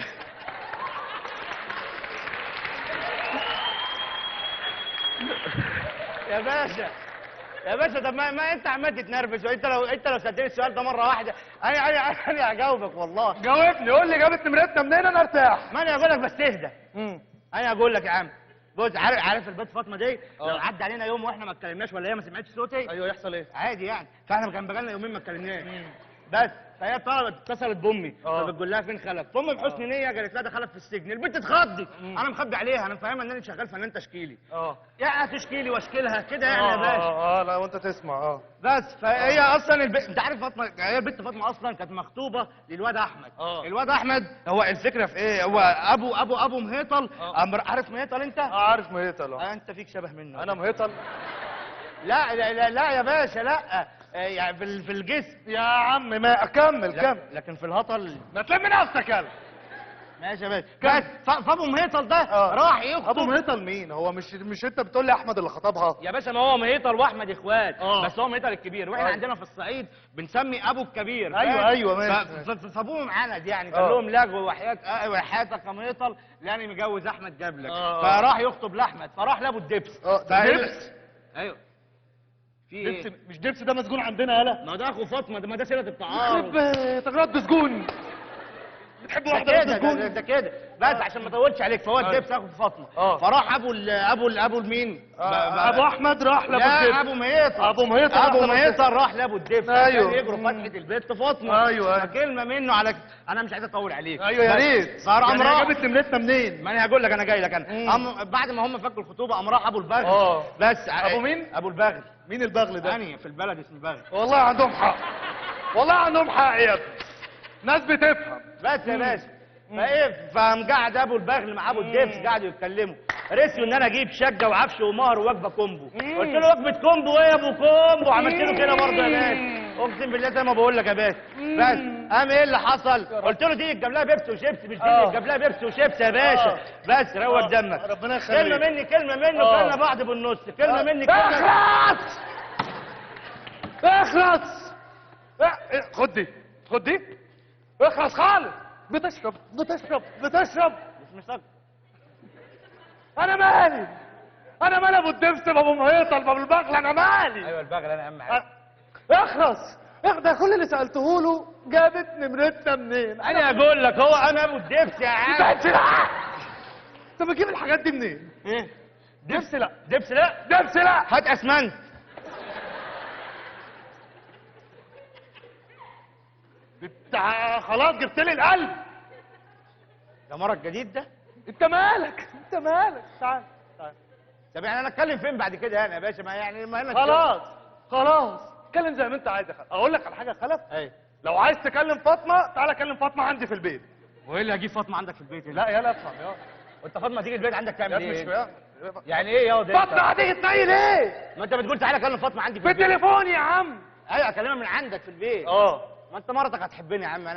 يا باشا يا باشا، طب ما انت عمال تتنرفز، وانت لو سالتني السؤال ده مرة واحدة انا انا انا هجاوبك والله. جاوبني، قول لي جابت نمرتنا منين انا ارتاح. ما انا هقول لك بس اهدى. انا هقول لك يا عم. بص، عارف البنت فاطمة دي لو عدى علينا يوم واحنا ما اتكلمناش ولا هي ما سمعتش صوتي، ايوه يحصل ايه؟ عادي يعني. فاحنا كان بقالنا يومين ما اتكلمناش بس، فهي طلبت اتصلت بامي فبتقول لها فين خلف؟ فامي بحسن نيه قالت لها ده خلف في السجن. البنت اتخضت. انا مخبي عليها، انا مفهمها ان انا شغال فنان تشكيلي. يعني تشكيلي واشكيلها كده يعني يا باشا. لا وانت تسمع. بس فهي اصلا انت عارف فاطمة، هي البنت فاطمة اصلا كانت مخطوبه للواد احمد. الواد احمد هو الفكرة في ايه؟ هو ابو ابو ابو مهيطل. عارف مهيطل انت؟ عارف مهيطل. انت فيك شبه منه. انا مهيطل؟ لا لا لا, لا يا باشا، لا يعني في الجسم يا عم. ما اكمل كمل، لكن في الهطل ما تلم نفسك. يلا ماشي يا باشا. بس فابو مهيطل ده راح يخطب. ابو مهيطل مين؟ هو مش انت بتقول لي احمد اللي خطبها؟ يا باشا ما هو مهيطل واحمد اخوات. بس هو مهيطل الكبير، واحنا عندنا في الصعيد بنسمي ابو الكبير. ايوه ايوه ماشي. فابوهم عند يعني، قال لهم لغو وحياتك يا مهيطل لاني مجوز احمد جابلك. فراح يخطب لاحمد، فراح لابو الدبس. دبس؟ ايوه. في دبس؟ مش دبس ده مسجون عندنا يالا. ما ده اخو فاطمة، ده ما ده سيره التعارف. يخرب بيتك، رد سجون. بتحب واحدة كده ده كده بس عشان ما اطولش عليك. فهو الدبس اخو فاطمة. فراح ابو ال ابو ال ابو مين؟ ابو احمد راح لابو الدبس. ابو مهيطر. ابو مهيطر ابو مهيطر راح لابو الدبس. ايوه. يجروا فتحه البيت فاطمة. ايوه. كلمة منه على انا مش عايز اطول عليك. ايوه يا ريت. صار قام راح. جابت نمرتنا منين؟ ما انا هقول لك، انا جاي لك انا. بعد ما هم فكوا الخطوبة قام راح ابو البغل. بس ابو مين؟ ابو البغل. مين البغل ده؟ يعني في البلد اسمه البغل. والله عندهم حق، والله عندهم حق يا ابني، ناس بتفهم. بس يا باشا فايه، فقام قعد ابو البغل مع ابو الدبس قعدوا يتكلموا، رسيوا ان انا اجيب شقه وعفش ومهر ووجبه combo. قلت له وجبة combo ايه يا ابو combo؟ عملت له كده برضه يا باشا، اقسم بالله زي ما بقول لك يا باشا. بس قام ايه اللي حصل؟ قلت له دي تجيب لها بيبسي وشيبسي، مش دي تجيب لها بيبسي وشيبسي يا باشا. بس روق دمك، ربنا يخليك. كلمة مني كلمة منه، كلنا بعض بالنص، كلمة مني كلمة. اخلص اخلص، خد دي خد دي، اخلص خالص. بتشرب بتشرب بتشرب، مش مسكر. انا مالي، انا مالي ابو الدبس ابو مهيطل ابو البغل، انا مالي. ايوه البغل انا اهم حاجة. اخلص ده كل اللي سالته له جابت نمرتنا منين؟ انا اقول لك هو انا ابو الدبس يا عم. دبس لا، انت بتجيب الحاجات دي منين؟ ايه؟ دبس لا، دبس لا، دبس لا، هات اسمنت. انت خلاص جبت لي القلب. ده مرض جديد ده. انت مالك، انت مالك؟ تعال تعال. طب يعني انا اتكلم فين بعد كده يعني يا باشا؟ ما يعني ما انا خلاص خلاص اتكلم زي ما انت عايز يا خلف. اقول لك على حاجة يا خلف؟ ايوه. لو عايز تكلم فاطمة تعالى كلم فاطمة عندي في البيت. وايه اللي هجيب فاطمة عندك في البيت؟ لا يلا افهم يا وانت فاطمة تيجي البيت عندك تعمل ايه؟ مش يعني ايه يا فاطمة هتيجي تنيل ايه؟ ما انت بتقول تعالى كلم فاطمة عندي في البيت بالتليفون يا عم. ايوه اكلمها من عندك في البيت. ما انت مرتك هتحبني يا عم.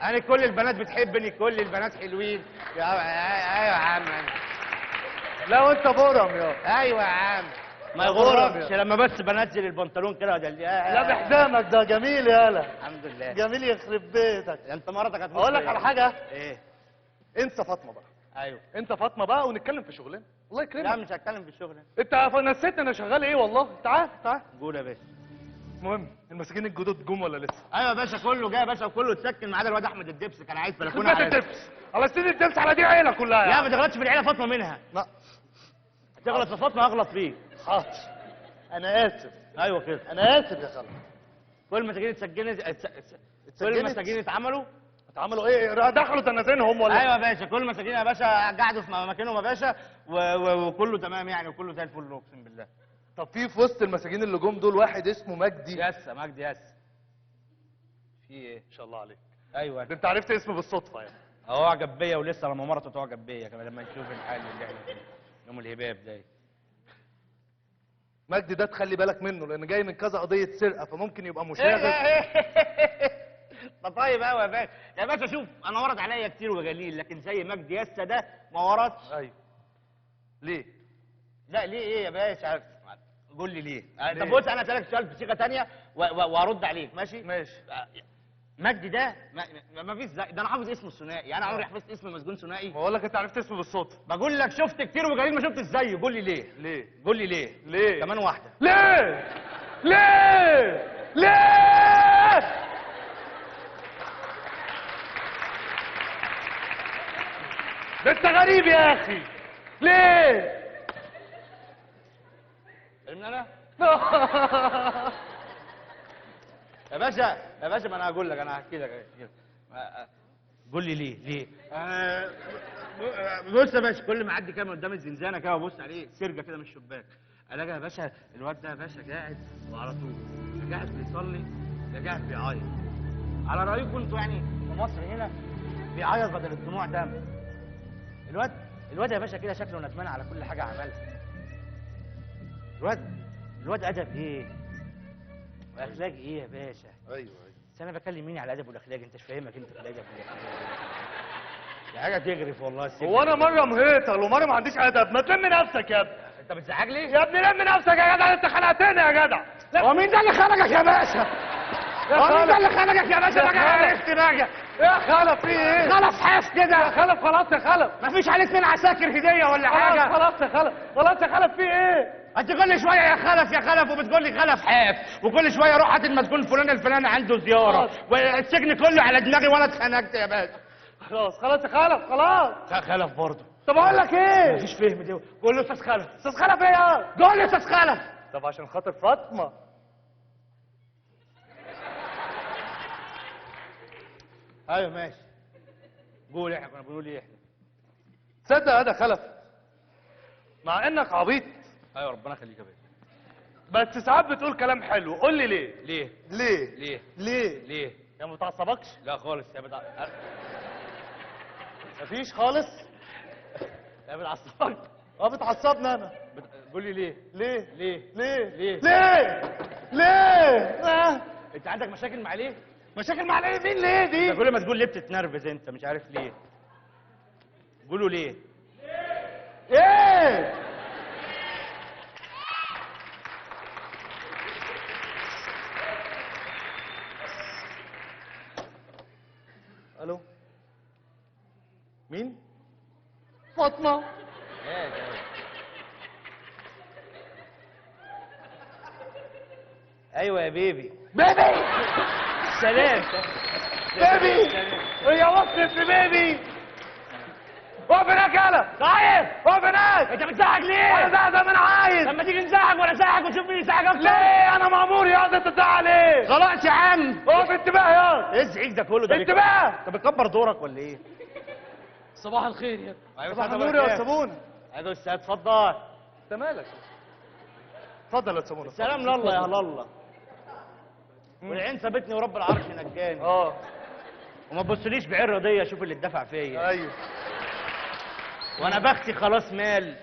انا كل البنات بتحبني، كل البنات حلوين. ايوه يا عم. لا وانت بورم يا. ايوه يا عم، ما يغركش لما بس بنزل البنطلون كده. لا بحزامك ده جميل يالا. الحمد لله جميل يخرب بيتك. انت مرتك هتموت. اقول لك على حاجة. ايه؟ انسى فاطمة بقى. ايوه انسى فاطمة بقى ونتكلم في شغلنا. الله يكرمك. لا مش هتكلم في الشغل. انت نسيت انا شغال ايه والله. تعال تعال قول يا باشا. المهم المساكين الجدد جم ولا لسه؟ ايوه يا باشا كله جاي يا باشا وكله اتسكن ما عدا الواد احمد الدبس كان عايز بلكونة. على الدبس، على سيد الدبس، على دي عيله كلها. لا ما تغلطش في العيلة، فاطمة منها. لا تغلط في فاطمة اغلط فيك. حاضر انا اسف. ايوه كده انا اسف يا خالد. كل المساجين اتسجنت، كل المساجين اتعملوا. اتعملوا ايه؟ دخلوا زنازينهم ولا؟ ايوه يا باشا كل المساجين يا باشا قعدوا في مكانهم يا باشا وكله تمام يعني، وكله زي الفل اقسم بالله. طب في وسط المساجين اللي جم دول واحد اسمه مجدي. يس مجدي يس. في ايه؟ ان شاء الله عليك. ايوه ده انت عرفت اسمه بالصدفة يعني. اهو اعجب بيا، ولسه لما مرته تعجب بيا كمان لما نشوف الحال اللي احنا فيه يوم الهباب ده. مجدي ده تخلي بالك منه لان جاي من كذا قضية سرقه، فممكن يبقى مشاغب. ده طيب قوي يا باشا. يا باشا شوف انا ورد عليا كتير وجليل، لكن زي مجدي يسا ده ما وردش. ايوه ليه؟ لا ليه ايه يا باشا؟ قول لي ليه؟ طب بص انا اسالك سؤال بصيغة ثانية وارد عليك. ماشي؟ ماشي. مجدي ده ما فيش زي ده، انا حافظ اسمه الثنائي، انا عمري حفظت اسم مسجون ثنائي. بقول لك انت عرفت اسمه بالصدفة. بقول لك شفت كتير وجليل ما شفتش زيه. قول لي ليه؟ ليه؟ قول لي ليه؟ ليه؟ كمان واحدة. ليه؟ ليه؟ ليه؟ ده انت غريب يا اخي. ليه؟ فاهمني انا؟ يا باشا يا باشا ما انا هقول لك، انا هحكي لك. قول لي ليه؟ ليه؟ بص يا باشا كل ما اعدي كده من قدام الزنزانة كده وابص عليه سرجه كده من الشباك، الاقي يا باشا الواد ده يا باشا قاعد وعلى طول لا قاعد بيصلي لا قاعد بيعيط. على رايكم انتوا يعني في مصر هنا بيعيط بدل الدموع دم. الواد يا باشا كده شكله ندمان على كل حاجة عملها. الواد ادب ايه؟ واخلاق ايه يا باشا؟ ايوه ايوه. بس انا بكلم مين على الادب والاخلاق؟ انت مش فاهمك انت في الادب والاخلاق. دي حاجة تغرف والله السجن. هو انا مرة مهيطل ومرة ما عنديش ادب؟ ما تلم نفسك يا ابني. انت بتزعج لي؟ يا ابني لم نفسك يا جدع، انت خنقتني يا جدع. هو مين ده اللي خنقك يا باشا؟ هو مين ده اللي خنقك يا باشا؟ بقى عرفت بقى. ايه يا خلف في ايه؟ خلف حاف كده يا خلف. خلاص يا خلف، مفيش عليك 2 عساكر هديه ولا حاجة. خلاص يا خلف، خلاص يا خلف في ايه؟ انت كل شوية يا خلف يا خلف، وبتقول لي خلف حاف، وكل شوية روح هات المسجون فلان الفلاني عنده زيارة، والسجن كله على دماغي وانا اتخنقت يا باشا. خلاص خلاص يا خلف، خلاص خلف برضه. طب اقول لك ايه؟ مفيش فهم دي. قول له استاذ خلف. استاذ خلف ايه يا؟ قول له استاذ خلف. طب عشان خاطر فاطمة. ايوه ماشي. قول، احنا كنا بنقول ايه احنا؟ تصدق يا ده خلف، مع انك عبيط. ايوه ربنا يخليك يا باشا، بس ساعات بتقول كلام حلو. قول لي ليه؟ ليه؟ ليه؟ ليه؟ ليه؟ ليه؟ يا ما بتعصبكش؟ لا خالص يا مفيش خالص؟ يا بتعصبك؟ اه بتعصبني انا. قول لي ليه؟ ليه؟ ليه؟ ليه؟ ليه؟ ليه؟ ليه؟ انت عندك مشاكل مع ليه؟ مشاكل مع ليه؟ مين ليه دي؟ كل ما تقول ليه بتتنرفز انت، مش عارف ليه. قولوا ليه؟ ايه؟ الو، مين؟ فاطمة. ايه ايوه يا بيبي. بيبي؟ سلام بيبي. هي وصلت لبيبي. اقف هناك يالا. طيب اقف هناك. انت بتزعق ليه؟ انا زعق زي ما انا عايز. لما تيجي نزعق ولا ازعق ونشوف مين يزعق اكتر. ليه؟ انا مأمور يا انت تزعق ليه؟ خلاص يا عم اقف. انتباه يا ايه الزعيق ده كله ده؟ انتباه. انت بتكبر دورك ولا ايه؟ صباح الخير يا ابني. صباح النور يا صابونه. ايوه استاذ اتفضل. انت مالك؟ اتفضل يا صابونه. سلام لله يا لله. والعين سابتني ورب العرش نجاني. اه وما تبصليش بعين رضيه، شوف اللي اتدفع فيا. ايوه وانا بختي خلاص مال،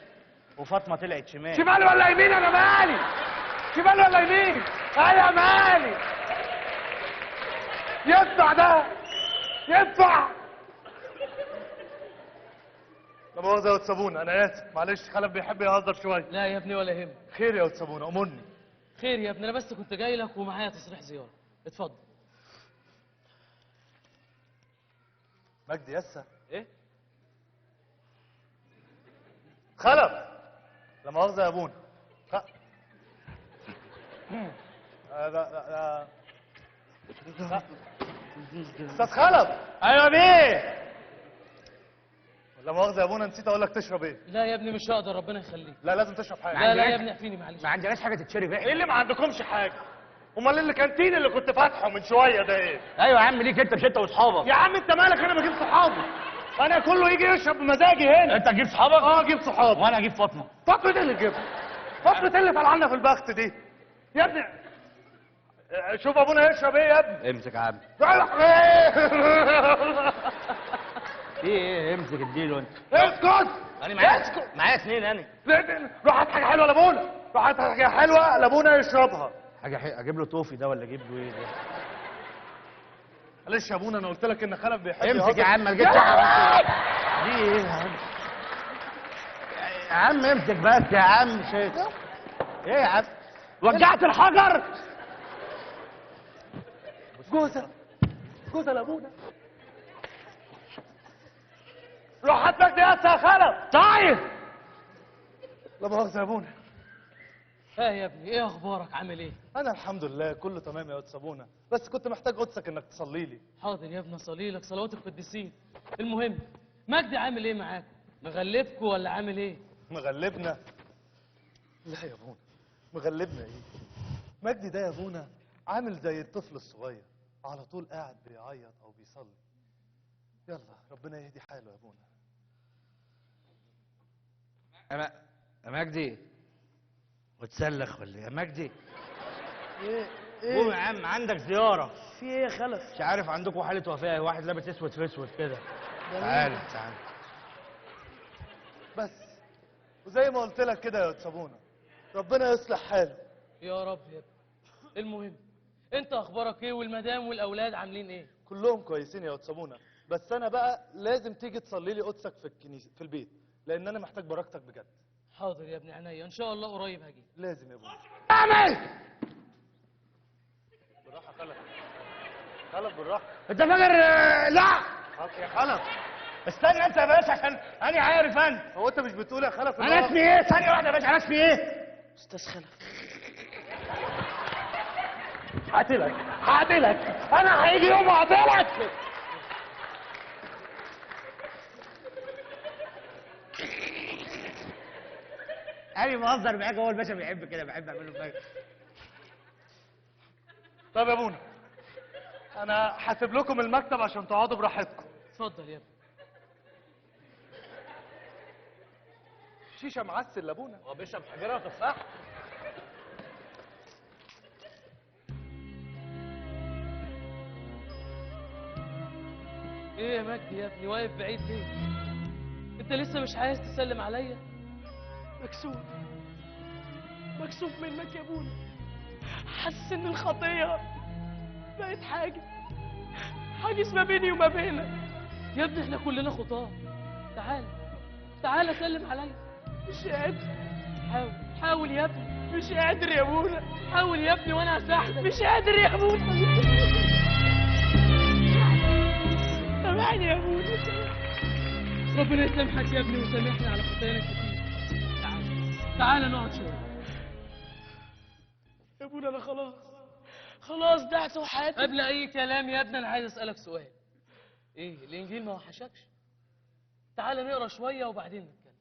وفاطمة طلعت شمال. شمال ولا يمين؟ انا مالي. شمال ولا يمين؟ انا مالي. يدفع ده يدفع. لا مؤاخذة يا صابونه، انا اسف معلش، خلف بيحب يهزر شوية. لا يا ابني ولا يهمك. خير يا صابونه، امرني. خير يا ابني، انا بس كنت جاي لك ومعايا تصريح زيارة. اتفضل. مجدي يسا. ايه؟ خلف. لا مؤاخذة يا ابونا. لا لا لا استاذ خلف. ايوه بيه. لا مؤاخذة يا ابونا، نسيت اقول لك تشرب ايه. لا يا ابني مش هقدر، ربنا يخليك. لا لازم تشرب حاجة. لا لا يا ابني احفيني معلش. ما عندناش حاجة تتشرب. ايه اللي ما عندكمش حاجة؟ امال اللي كانتين اللي كنت فاتحة من شوية ده ايه؟ ايوه يا عم ليك انت، مش انت واصحابك. يا عم انت مالك؟ انا بجيب صحابي، انا كله يجي يشرب بمزاجي هنا. انت تجيب صحابك؟ اه اجيب صحابي. وانا اجيب فاطمة. فاطمة ايه اللي تجيبها؟ فاطمة ايه اللي طالعه لنا في البخت دي؟ يا ابني شوف ابونا يشرب ايه يا ابني. امسك يا عم. ايه ايه امسك اديله انت. اسكت. انا معايا اسكت، معايا اتنين انا. روح هات حاجة حلوة لابونا، روح هات حاجة حلوة لابونا يشربها. حاجة حلوة اجيب له توفي ده ولا اجيب له ايه ده؟ معلش يا ابونا، انا قلت لك ان خلف بيحب. امسك يا عم، ما جبتش دي ايه يا عم؟ يا عم امسك بس يا عم. شيء ايه يا عم؟ وجعت الحجر. جوزه جوزه لابونا. روح هات مجدي يا خلف. طيب لا مؤاخذة يا ابونا. ها يا ابني ايه اخبارك؟ عامل ايه؟ انا الحمد لله كله تمام يا قدس ابونا، بس كنت محتاج قدسك انك تصلي لي. حاضر يا ابني اصلي لك صلوات القديسين. المهم مجدي عامل ايه معاكم؟ مغلبكم ولا عامل ايه؟ مغلبنا؟ لا يا ابونا، مغلبنا ايه؟ مجدي ده يا ابونا عامل زي الطفل الصغير، على طول قاعد بيعيط او بيصلي. يلا ربنا يهدي حاله يا ابونا. يا مجدي وتسلخ ولا ايه يا مجدي؟ ايه ايه؟ قوم يا عم عندك زيارة. في ايه يا خلف؟ مش عارف عندكم حالة وفاة، واحد لابس اسود في اسود كده. تعالى تعالى. بس وزي ما قلت لك كده يا صابونه، ربنا يصلح حاله يا رب يا ابني. المهم انت اخبارك ايه؟ والمدام والاولاد عاملين ايه؟ كلهم كويسين يا صابونه، بس انا بقى لازم تيجي تصلي لي قدسك في الكنيسة في البيت، لان انا محتاج بركتك بجد. حاضر يا ابن عينيا، ان شاء الله قريب هجي. لازم يا ابونا. اعمل بالراحة. خلف خلف بالراحة. انت فاكر؟ لا يا خلف استنى انت يا باشا عشان انا عارف انا. هو انت مش بتقول يا خلف انا اسمي ايه؟ ثانية واحدة يا باشا، انا اسمي ايه؟ استاذ خلف. هقتلك هقتلك، انا هيجي يوم وهقتلك. انا بهزر معاك، هو الباشا بيحب كده، بحب اعمله فاهم. طب يا ابونا انا هسيب لكم المكتب عشان تقعدوا براحتكم. اتفضل يا ابني. شيشة معسل لابونا. هو بيشرب حجره وتفاح؟ ايه يا مجدي يا ابني واقف بعيد ليه؟ انت لسه مش عايز تسلم عليا؟ مكسوف، مكسوف منك يا ابونا. حاسس ان الخطية بقت حاجز، حاجز ما بيني وما بينك. يا ابني احنا كلنا خطاه. تعالى تعالى سلم عليا. مش قادر. حاول حاول يا ابني. مش قادر يا ابونا. حاول يا ابني وانا هساعدك. مش قادر يا ابونا. سامحني يا ابونا. ربنا يسامحك يا ابني ويسامحني على خطايانا كتير. تعالى تعالى نقعد شوية. يا ابونا انا خلاص خلاص ضعت وحياتي. قبل اي كلام يا ابني انا عايز اسالك سؤال. ايه الانجيل ما وحشكش؟ تعالى نقرا شوية وبعدين نتكلم.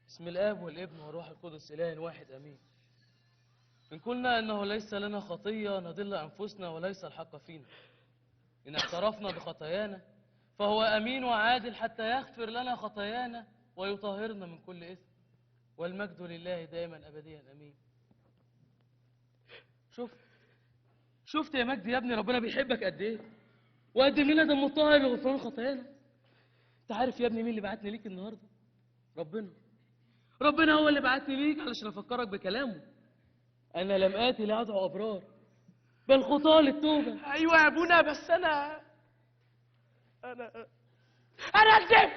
بسم الاب والابن والروح القدس اله واحد امين. ان قلنا انه ليس لنا خطيه نضل انفسنا وليس الحق فينا. ان اعترفنا بخطايانا فهو امين وعادل حتى يغفر لنا خطايانا ويطهرنا من كل اثم. والمجد لله دائما ابديا امين. شفت شفت يا مجدي يا ابني ربنا بيحبك قد ايه؟ وقدم لنا دم الطاهر لغفران خطايانا. انت عارف يا ابني مين اللي بعتني ليك النهارده؟ ربنا. ربنا هو اللي بعتني ليك علشان افكرك بكلامه. انا لم اتي لادعو ابرار بل خطاه للتوبة. ايوه يا ابونا بس انا انا كذبت.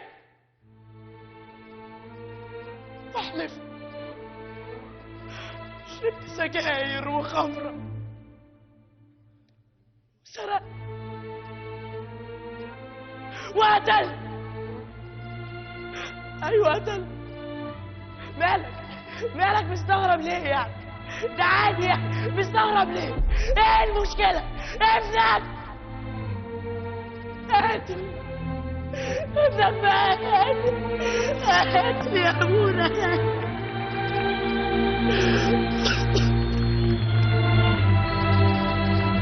بحلف شربت سجاير وخمره سرقت وقتلت. ايوه قتلت. مالك مالك مستغرب ليه يعني؟ ده عادي يعني، مستغرب ليه؟ ايه المشكلة؟ ابنك قاتل، ابنك بقى قاتل، قاتل يا ابونا.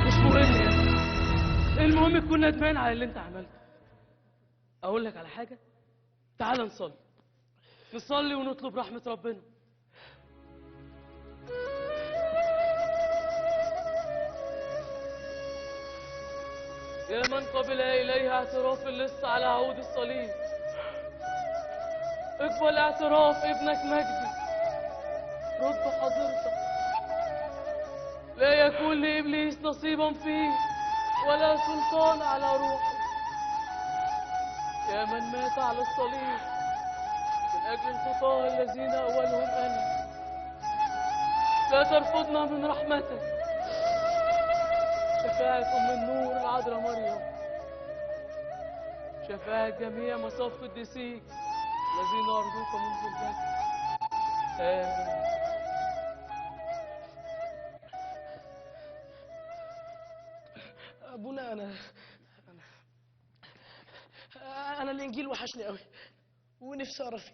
مش مهم يا ابني، المهم تكون ندمان على اللي انت عملته. اقول لك على حاجة، تعال نصلي، نصلي ونطلب رحمه ربنا. يا من قبل إليه اعتراف اللص على عود الصليب، اقبل اعتراف ابنك مجدي. رد حضرتك، لا يكون لإبليس نصيبا فيه ولا سلطان على روحه. يا من مات على الصليب من أجل الخطاة الذين أولهم أنا، لا ترفضنا من رحمتك. شفاعة أم النور العذراء مريم، شفاعة جميع مصاف قديسيك الذين أرجوك منذ البدء. آمين. أبونا أنا الإنجيل وحشني قوي ونفسي أقرأ فيه.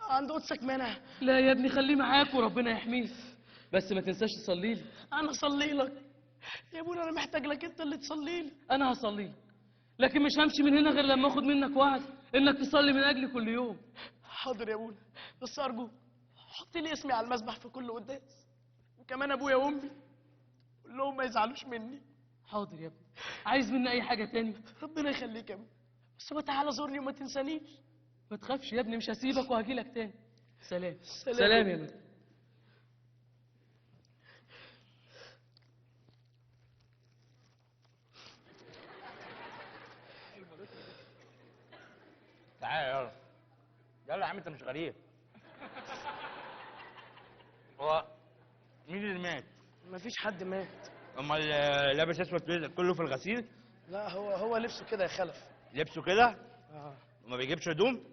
عند قدسك مانع؟ لا يا ابني خليه معاك وربنا يحميك، بس ما تنساش تصلي لي. أنا أصلي لك يا ابونا، انا محتاج لك انت اللي تصلي لي. انا هصلي لك، لكن مش همشي من هنا غير لما اخد منك وعد انك تصلي من اجلي كل يوم. حاضر يا ابونا، بس ارجوك حط لي اسمي على المذبح في كل قداس، وكمان ابويا وامي، قول لهم ما يزعلوش مني. حاضر يا ابني. عايز مني اي حاجة تاني؟ ربنا يخليك يا ابني، بس ما تعالى زورني وما تنسانيش. ما تخافش يا ابني، مش هسيبك وهجيلك تاني. سلام سلام, سلام يا ابني. تعالى يلا يلا يا عم، انت مش غريب. هو مين اللي مات؟ مفيش حد مات. امال لابس اسود كله في الغسيل؟ لا هو لبسه كده يا خلف. لبسه كده؟ وما بيجيبش هدوم؟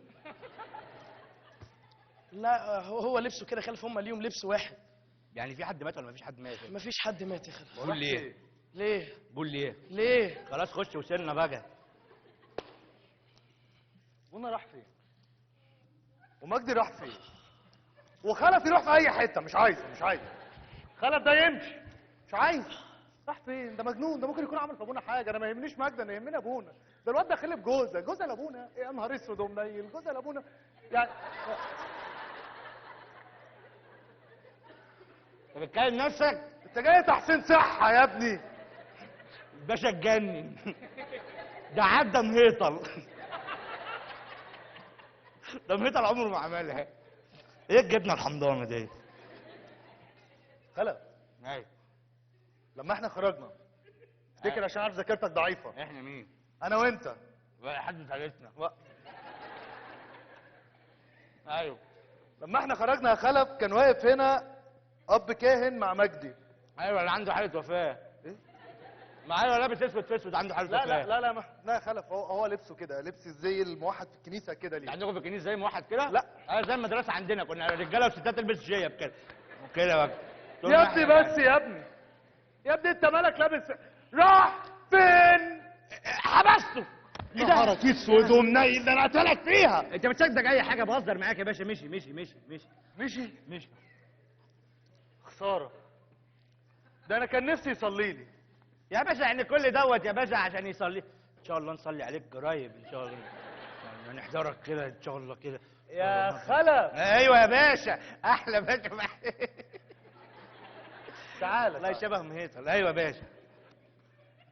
لا هو لبسه كده خلف، هم ليهم لبس واحد. يعني في حد مات ولا مفيش حد مات؟ مفيش حد مات يا خلف. قول ليه؟ ليه؟ قول ليه؟ ليه؟ خلاص خش وسيلنا بقى. بونا راح فين؟ ومجدي راح فين؟ وخلف يروح في اي حتة، مش عايزه مش عايزه. خلف ده يمشي، مش عايز. راح فين؟ ده مجنون، ده ممكن يكون عمل في ابونا حاجة. انا ما يهمنيش مجدي، انا يهمني ابونا. ده الواد ده خلف جوزه، جوزه لابونا. يا نهار اسود ومنيل، جوزه لابونا يعني. انت بتكلم نفسك؟ انت جاي تحسين صحة يا ابني. الباشا اتجنن. ده عدى مهيطل. ده مهيطل عمره ما عملها. ايه الجبنة الحمضانه دي؟ خلف. ايوه. لما احنا خرجنا، افتكر عشان عارف ذاكرتك ضعيفة. احنا مين؟ انا وانت. حد ثالثنا. ايوه. لما احنا خرجنا يا خلف كان واقف هنا اب كاهن مع مجدي. ايوه اللي عنده حاله وفاه. ايه؟ ما ايوه لابس اسود في اسود عنده حاله وفاه. لا لا لا لا لا يا خلف، هو لبسه كده، لبس زي الموحد في الكنيسة كده. ليه؟ عندكم في الكنيسة زي موحد كده؟ لا ايوه زي المدرسة عندنا، كنا رجاله وستات تلبس جيب كده كده بقى. يا ابني بس يا ابني، يا ابني انت مالك لابس؟ راح فين؟ حبسته. ايه ده؟ نهارك اسود ومنيل، ده انا قتلك فيها. انت بتصدق اي حاجة؟ بهزر معاك يا باشا. مشي مشي مشي مشي مشي مشي. خسارة، ده انا كان نفسي يصلي لي يا باشا. يعني كل دوت يا باشا عشان يصلي؟ ان شاء الله نصلي عليك قريب ان شاء الله، يعني نحضرك كده ان شاء الله كده يا خلف. ايوه يا باشا، احلى باشا. تعالى. الله شبه مهيطل. ايوه يا باشا.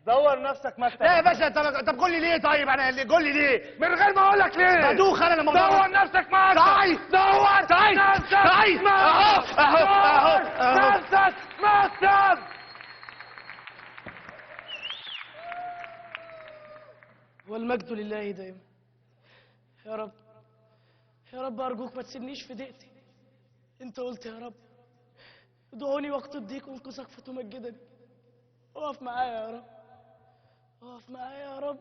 دور نفسك مكتب. لا يا باشا. طب قول لي ليه طيب؟ انا اللي قول لي ليه من غير ما اقول لك ليه. بدوخ انا لما دور نفسك مكتب. طيب دور طيب نفسك. طيب اهو اهو اهو نفسك مكتب. والمجد لله دايما. يا رب يا رب ارجوك ما تسيبنيش في ضيقتي. انت قلت يا رب ادعوني وقت الضيق انقذك فتمجدني. اقف معايا يا رب، اقف معايا يا رب.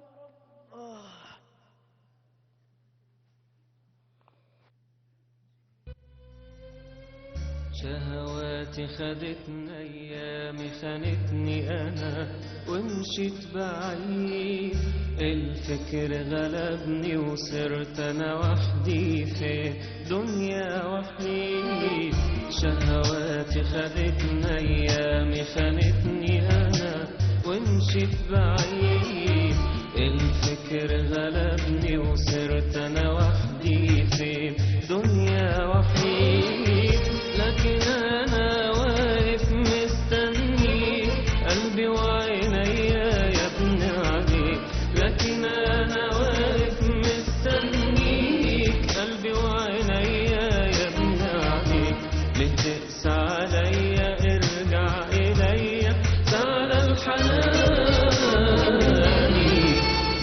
شهواتي خدتني، ايامي خانتني انا ومشيت بعيد. الفكر غلبني وصرت انا وحدي في دنيا وحيد. شهواتي خدتني، ايامي خانتني انا ومشيت بعيد. الفكر غلبني وصرت انا وحدي في دنيا وحيد. لكن انا واقف مستني قلبي وعينيا يا ابن عليك. لكن انا واقف مستنيك قلبي وعينيا يا ابن عليك. ليه تقسى عليا؟ ارجع اليا تعالى الحناني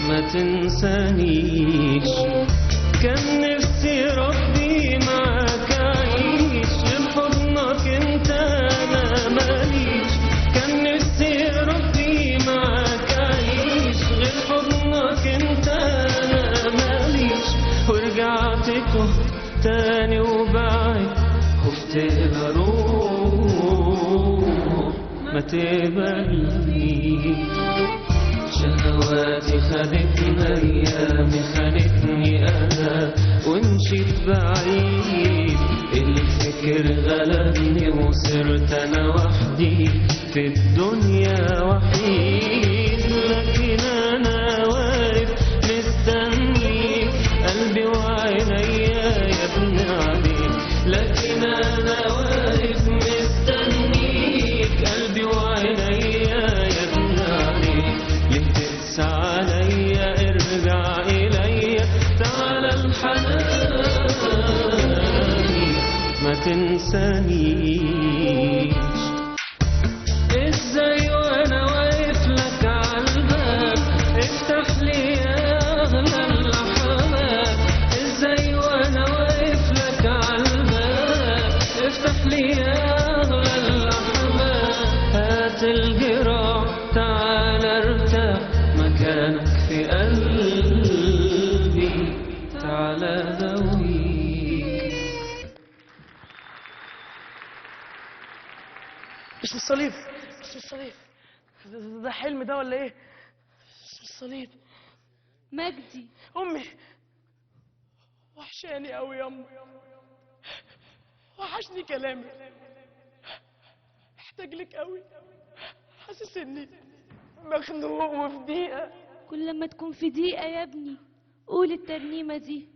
ما تنسانيش. كان نفسي ربي معاك اعيش، غير حضنك انت انا ماليش. كان نفسي ربي معاك اعيش، غير حضنك انت انا ماليش. ورجعت تهت تاني وبعد خفت اروح ما تقبلنيش. شهواتي خدتني، ايامي خانتني انا ومشيت بعيد. الفكر غلبني وصرت انا وحدي في الدنيا وحيد. لكن انا واقف مستني قلبي وعينيا يا ابن عليك. لكن انا واقف مستنيك قلبي وعينيا يا ابن عليك. ليه تقسى عليا؟ ارجع اليا تعالى الحناني ما تنسانيش. ازاي وانا واقف لك عالباب؟ افتح لي يا اغلى الاحباب. ازاي وانا واقف لك عالباب؟ افتح لي يا اغلى الاحباب. جرحك في قلبي تعالى داويك. مش الصليب، مش الصليب، ده حلم ده ولا ايه؟ مش الصليب. مجدي. امي وحشاني قوي يا امي، وحشني كلامك، محتاج لك قوي، حاسس اني مخنوق وفي ضيقه. كل ما تكون في ضيقه يا ابني قول الترنيمة دي.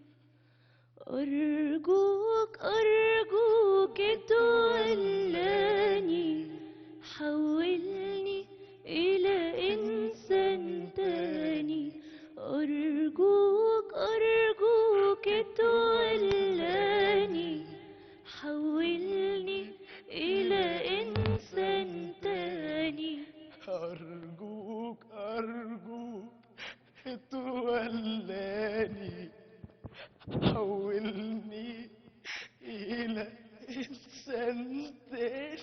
ارجوك ارجوك تولاني، حولني الى انسان تاني. ارجوك ارجوك تولاني، حولني الى انسان تاني. أرجوك أرجوك تولاني، حولني إلى إنسان تاني.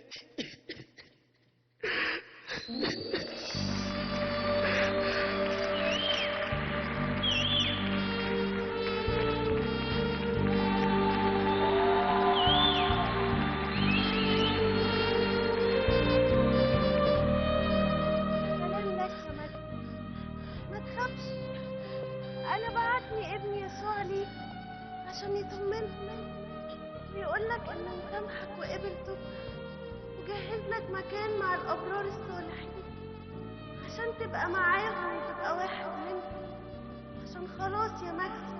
سلام لك يا مجدي، ما تخافش، أنا بعتني ابني يسوع ليك عشان يطمنك ويقول لك إنه مسامحك وقبل توبتك وجهز لك مكان مع الأبرار الصالحين عشان تبقى معاهم وتبقى واحد منهم. عشان خلاص يا مجدي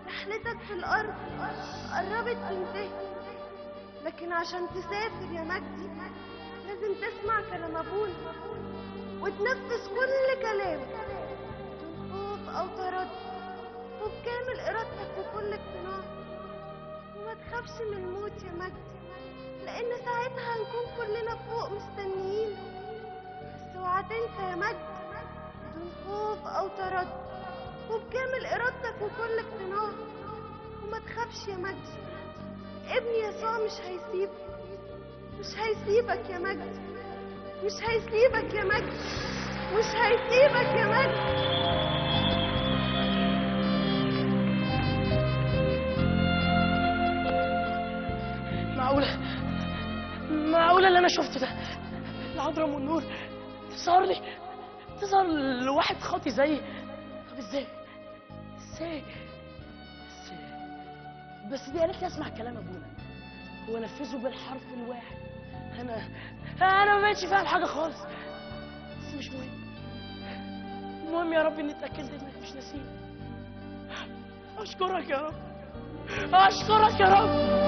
رحلتك في الأرض قربت تنتهي، لكن عشان تسافر يا مجدي لازم تسمع كلام أبونا وتنفذ كل كلامه بدون خوف أو تردد وبكامل إرادتك وكل اقتناع. وما تخافش من الموت يا مجدي، لأن ساعتها هنكون كلنا فوق مستنيين. بس اوعى تنسى يا مجدي بدون خوف أو تردد وبكامل إرادتك وكل اقتناع. وما تخافش يا مجدي، ابني يسوع مش هيسيبك، مش هيسيبك يا مجدي، مش هيسيبك يا مجدي، مش هيسيبك يا مجدي. معقولة؟ معقولة اللي أنا شفته ده العذراء والنور تظهر لي، تظهر لواحد خاطي زيي؟ طب ازاي؟ ازاي؟ بس دي قالت لي اسمع كلام ابونا وانفذه بالحرف الواحد. انا ما بقتش فاهم حاجة خالص، بس مش مهم. المهم يا رب اني اتاكدت انك مش ناسيني. اشكرك يا رب، اشكرك يا رب.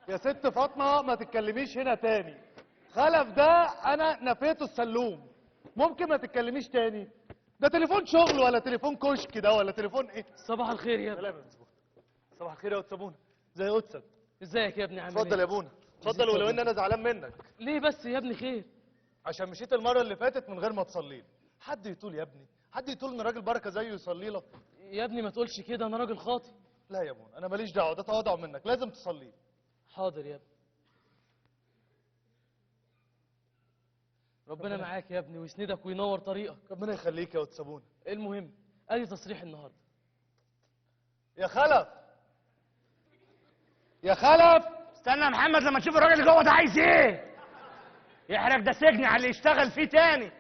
يا ست فاطمة ما تتكلميش هنا تاني. خلف ده أنا نفيته السلوم، ممكن ما تتكلميش تاني؟ ده تليفون شغل ولا تليفون كشك ده ولا تليفون إيه؟ صباح الخير يا ابني. صباح الخير يا قدس. زي قدسك. ازيك يا ابني، عامل ايه؟ اتفضل يا ابونا، اتفضل. ولو ان انا زعلان منك. ليه بس يا ابني؟ خير؟ عشان مشيت المرة اللي فاتت من غير ما تصلي لي. حد يطول يا ابني؟ حد يطول ان راجل بركة زيه يصلي لك؟ يا ابني ما تقولش كده، انا راجل خاطي. لا يا ابونا انا ماليش دعوه، ده تواضع منك، لازم تصلي لي. حاضر يا ابني. ربنا معاك يا ابني ويسندك وينور طريقك. ربنا يخليك يا قدس ابونا. المهم ادي تصريح النهارده. يا خلف، يا خلف، استنى يا محمد لما تشوف الراجل اللي جوه ده عايز ايه. يحرق ده سجن على اللي يشتغل فيه تاني.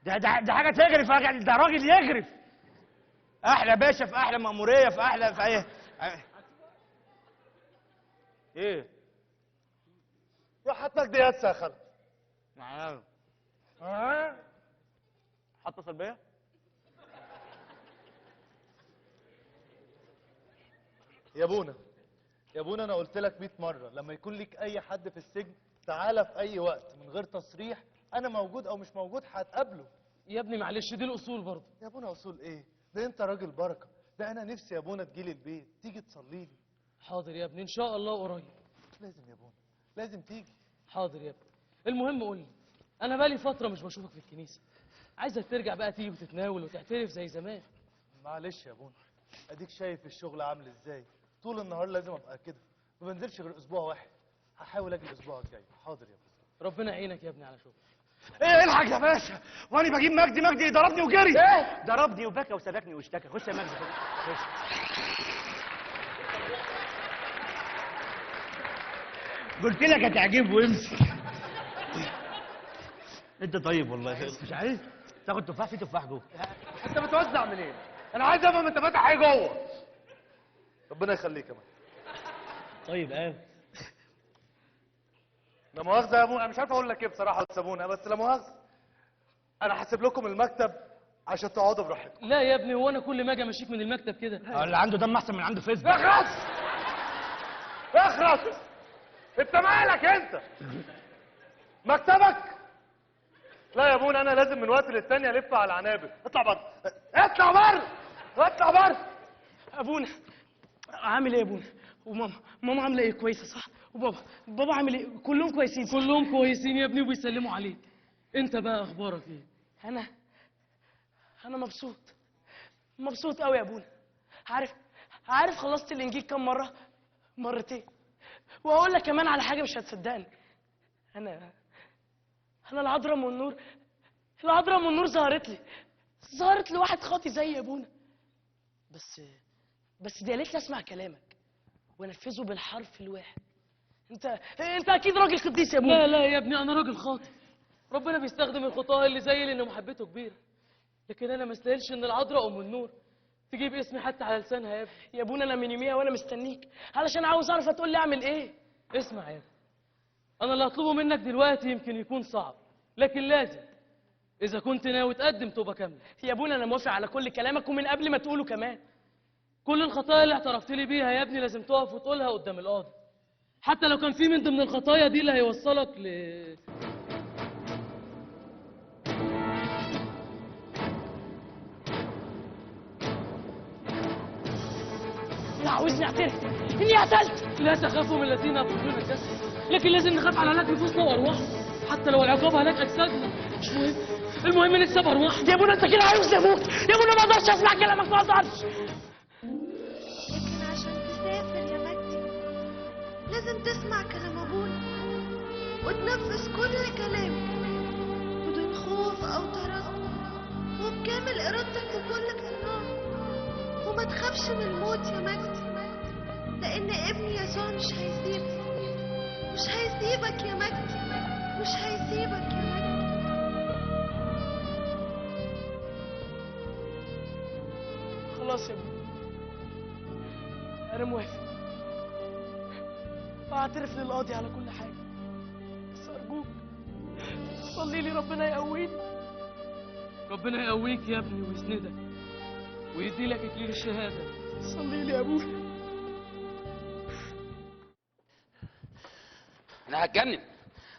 ده ده ده حاجة تجرف، ده راجل يجرف. احلى باشا في احلى مأموريه في احلى في ايه. ايه؟ روح هات مجدي يا خلف. معايا. حاطه سلبية؟ يا ابونا، يا ابونا انا قلت لك 100 مرة لما يكون ليك اي حد في السجن تعالى في اي وقت من غير تصريح، انا موجود او مش موجود هتقابله. يا ابني معلش دي الاصول برضه. يا ابونا اصول ايه؟ ده انت راجل بركة، ده انا نفسي يا ابونا تجيلي البيت، تيجي تصلي لي. حاضر يا ابني ان شاء الله قريب. لازم يا ابونا، لازم تيجي. حاضر يا ابني. المهم قول لي، انا بقالي فترة مش بشوفك في الكنيسة، عايزك ترجع بقى تيجي وتتناول وتعترف زي زمان. معلش يا ابونا، اديك شايف الشغل عامل ازاي، طول النهار لازم ابقى كده، ما بنزلش غير اسبوع واحد. هحاول اجي الاسبوع الجاي. حاضر يا ابونا. ربنا يعينك يا ابني على شغلك. ايه الحق يا باشا، وانا بجيب مجدي، مجدي ضربني وجري. ايه؟ ضربني وبكى وسبكني واشتكى. خش يا مجدي خش. قلت لك هتعجبه وامسك. انت طيب والله. مش عايز تاخد تفاح؟ في تفاح جوه. انت بتوزع منين؟ انا عايز افهم انت فاتح ايه جوه. ربنا يخليك يا مجدي. طيب قوي. لا مؤاخذة يا ابونا، انا مش عارف اقول لك ايه بصراحة يا ابونا، بس لا مؤاخذة انا هسيب لكم المكتب عشان تقعدوا براحتكم. لا يا ابني، هو انا كل ما اجي امشيك من المكتب كده؟ اللي عنده دم احسن من عنده فيسبوك. اخرس اخرس، انت مالك انت؟ مكتبك؟ لا يا ابونا، انا لازم من وقت للتاني الف على العنابر. اطلع بره اطلع بره اطلع بره. ابونا عامل ايه يا ابونا؟ وماما، ماما عامله ايه؟ كويسة صح؟ وبابا، بابا عامل ايه؟ كلهم كويسين؟ كلهم كويسين يا ابني وبيسلموا عليك. انت بقى اخبارك ايه؟ انا مبسوط، مبسوط قوي يا ابونا. عارف خلصت الانجيل كام مرة؟ مرتين. واقول لك كمان على حاجة مش هتصدقني، انا العذراء ام النور، العذراء ام النور ظهرت لي، ظهرت لواحد خاطي زي يا ابونا، بس دي قالت لي اسمع كلامك وانفذه بالحرف الواحد. انت اكيد راجل قديس يا ابونا. لا لا يا ابني، انا راجل خاطئ. ربنا بيستخدم الخطاه اللي زيي لان محبته كبيرة، لكن انا ما استاهلش ان العذراء ام النور تجيب اسمي حتى على لسانها يا ابني. يا ابونا انا من يوميها وانا مستنيك علشان عاوز اعرف هتقول لي اعمل ايه. اسمع يا ابني، انا اللي هطلبه منك دلوقتي يمكن يكون صعب، لكن لازم، اذا كنت ناوي تقدم توبه كاملة. يا ابونا انا موافق على كل كلامك ومن قبل ما تقوله كمان. كل الخطايا اللي اعترفت لي بيها يا ابني لازم تقف وتقولها قدام القاضي، حتى لو كان في من ضمن الخطايا دي اللي هيوصلك ل لا عاوزني اعترف اني قتلت. لا تخافوا من الذين يقتلون الجسد، لكن لازم نخاف على هلاك نفوسنا وارواحنا، حتى لو العقاب هلاك اجسادنا مش مهم، المهم نكسب ارواحنا. يا ابونا انت كده عاوزني اموت يا ابونا، ما اقدرش اسمع كلامك، ما اقدرش. لكن عشان تسافر يا مجدي لازم تسمع كلام ابونا وتنفذ كل كلامه بدون خوف او تردد، وبكامل ارادتك وكل اقتناع، وما تخافش من الموت يا مجدي، لان ابني يسوع مش هيسيبك، مش هيسيبك يا مجدي، مش هيسيبك يا مجدي. خلاص يا ابني انا موافق، اعترف للقاضي على كل حاجة، بس ارجوك صلي لي ربنا يقويني. ربنا يقويك يا ابني ويسندك ويدي لك اكليل الشهادة. صلي لي يا ابويا. انا هتجنن،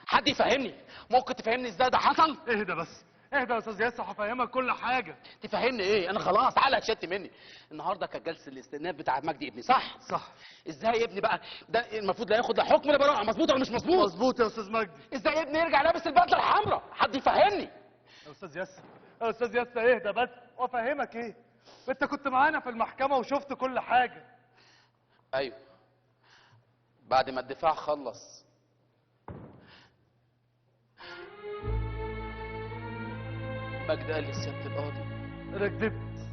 حد يفهمني؟ ممكن تفهمني ازاي ده حصل؟ اهدى بس، اهدى يا استاذ ياسر، هفهمك كل حاجة. تفهمني ايه؟ انا خلاص عقلي اتشت مني. النهارده كانت جلسه الاستئناف بتاع مجدي ابني، صح؟ صح. ازاي ابني بقى ده المفروض لا ياخد لا حكم ولا براءه، مظبوط ولا مش مظبوط؟ مظبوط يا استاذ مجدي. ازاي ابني يرجع لابس البدلة الحمراء؟ حد يفهمني يا استاذ ياسر. يا استاذ ياسر اهدى بس وافهمك ايه؟ انت كنت معانا في المحكمة وشفت كل حاجة. ايوه، بعد ما الدفاع خلص مجدي قال لسيادة القاضي انا كدبت.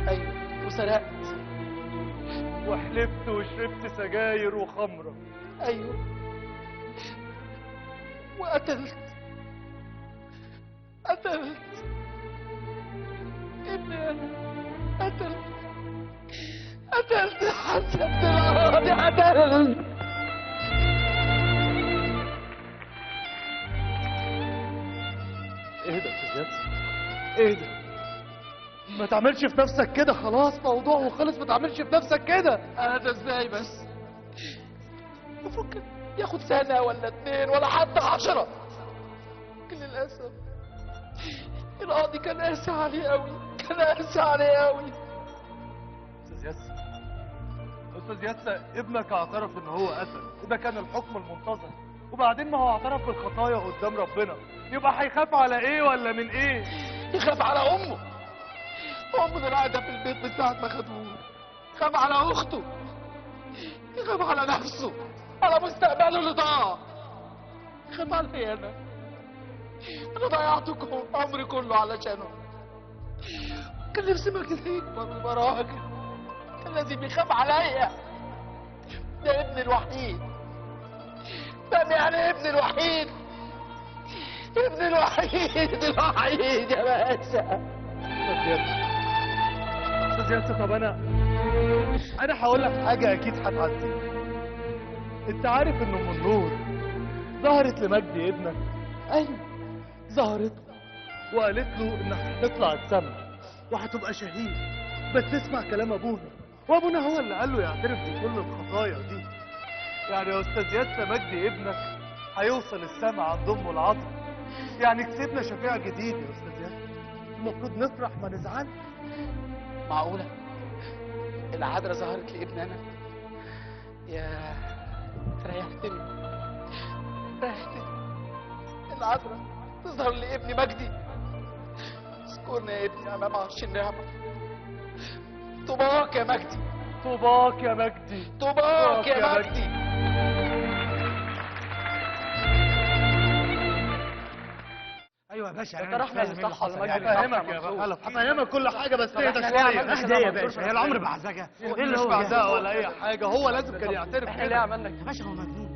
ايوه، وسرقت وحلفت وشربت سجاير وخمره. ايوه، وقتلت، قتلت ابني، انا قتلت، قتلت سيادة القاضي، قتلت. اهدى يا استاذ ياسر، اهدى، ما تعملش في نفسك كده، خلاص موضوع وخلص، ما تعملش في نفسك كده. اهدى ازاي بس؟ المفروض كان ياخد سنة ولا 2 ولا حتى 10، لكن للأسف القاضي كان قاسي عليه قوي، كان قاسي عليه قوي. استاذ ياسر، استاذ ياسر، ابنك اعترف ان هو قتل، وده كان الحكم المنتظر، وبعدين ما هو اعترف بالخطايا قدام ربنا، يبقى هيخاف على ايه ولا من ايه؟ يخاف على امه، امه قاعدة في البيت من ساعة ما خدوه. خاف على اخته، خاف على نفسه، على مستقبله اللي ضاع. خاف عليا انا. انا ضيعت عمري كله علشانه. كان نفسي مجدي يكبر ويبقى راجل. كان لازم يخاف عليا. ده ابني الوحيد. فاهم يعني ابني الوحيد؟ ابني الوحيد الوحيد يا باشا. استاذ ياسر، طب انا هقول لك حاجة اكيد هتعدي. انت عارف ان ام النور ظهرت لمجدي ابنك؟ ايوه ظهرت له وقالت له انك هتطلع السما وهتبقى شهيد، بس اسمع كلام ابونا، وابونا هو اللي قال له يعترف بكل الخطايا دي. يعني يا استاذ ياسر مجدي ابنك هيوصل السما عند امه العذراء، يعني كسبنا شفيع جديد يا استاذ ياسر. المفروض نفرح ما نزعلش. معقولة العذراء ظهرت لابن انا؟ يا ريحتني ريحتني. العذراء تظهر لابني مجدي. اذكرنا يا ابني امام عرش النعمة. طوباك يا مجدي، طوباك يا مجدي، طوباك يا مجدي. ايوه يا باشا، انت رحنا للصح ولا مجدي؟ هفهمك يا باشا، هفهمك كل حاجة، بس اهدى شوية. اهدى يا باشا، هي العمر بعزقه؟ ايه اللي هو بعزقه ولا اي حاجة؟ هو لازم كان يعترف. احنا ليه عملنا كده يا باشا؟ هو مجنون.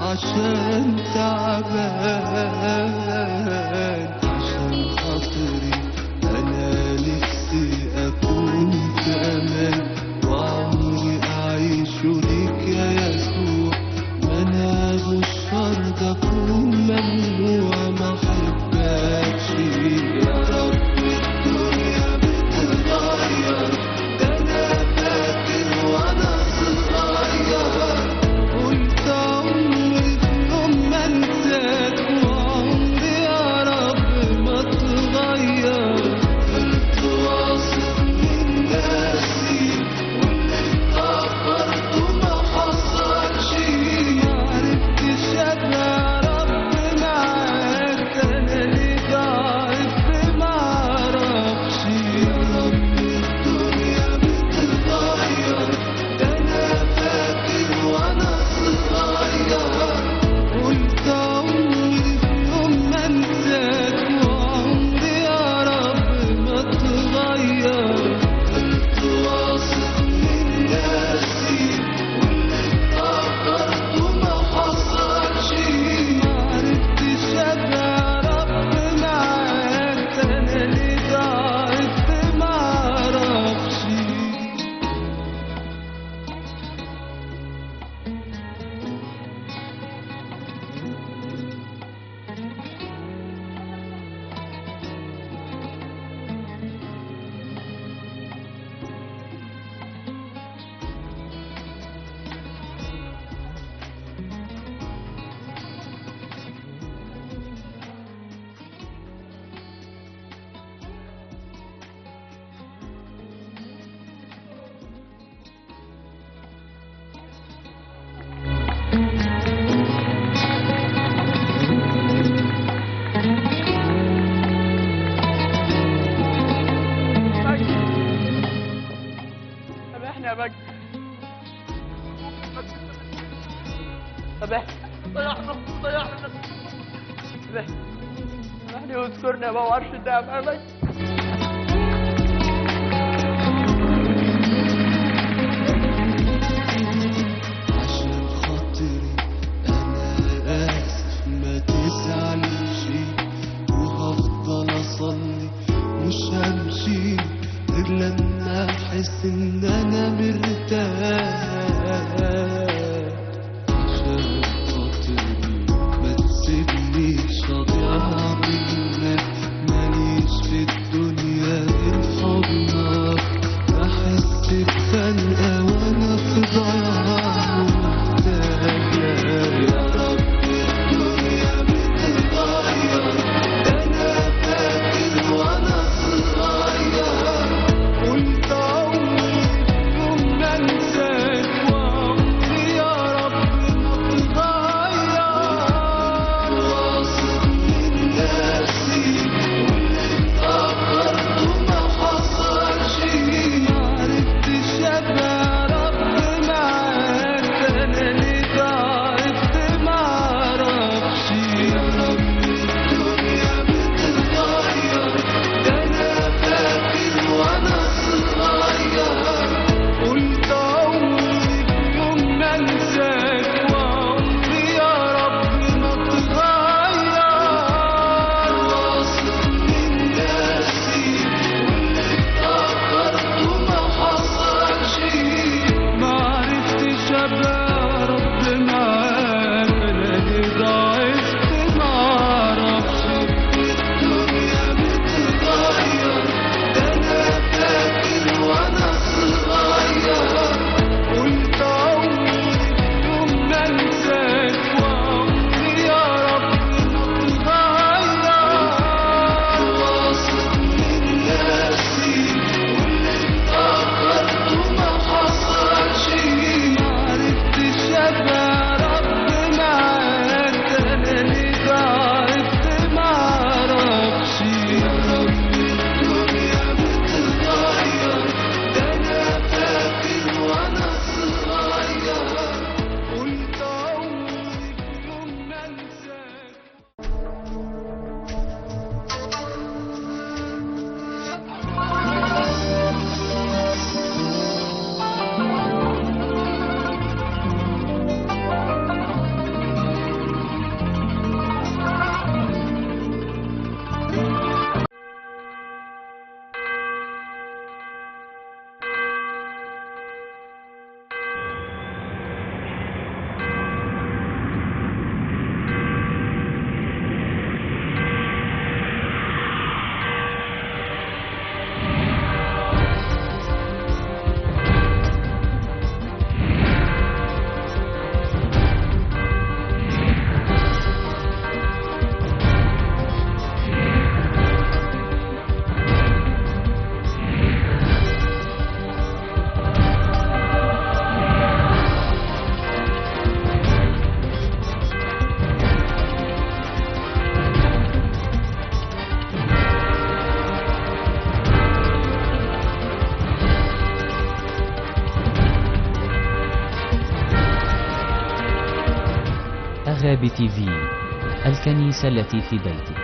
عشان تعبان، عشان خاطري أنا نفسي أكون في أمان، وعمري أعيشه ليك يا يسوع. ما أنا مش فرض أكون ممنوع ما أحبكش يا رب. الدنيا بتتغير، ده أنا فاكر وأنا صغير قلت عمري في يوم ما انساك، وعمري يا رب ما اتغير. فضلت واثق من نفسي واللي افتكرته ما حصلش. معرفتش ابقى يا رب معاك، انا ليه ضعفت معرفش. يا رب الدنيا بتتغير، ده انا فاكر وانا صغير قلت عمري في يوم ما انساك، وعمري يا رب ما اتغير. فضلت واثق من نفسي واللي افتكرته ما حصلش. معرفتش ابقى يا رب معاك، انا ليه ضعفت معرفش. سامحني يا مجدي، سامحني، ضيعنا ضيعنا. سامحني واذكرني يا بابا عرش الدهب يا مجدي. عشان خاطري أنا آسف ما تزعلش، وهفضل أصلي مش همشي غير لما أحس إن أنا مرتاح. أغابي تي في، الكنيسة التي في بيتك.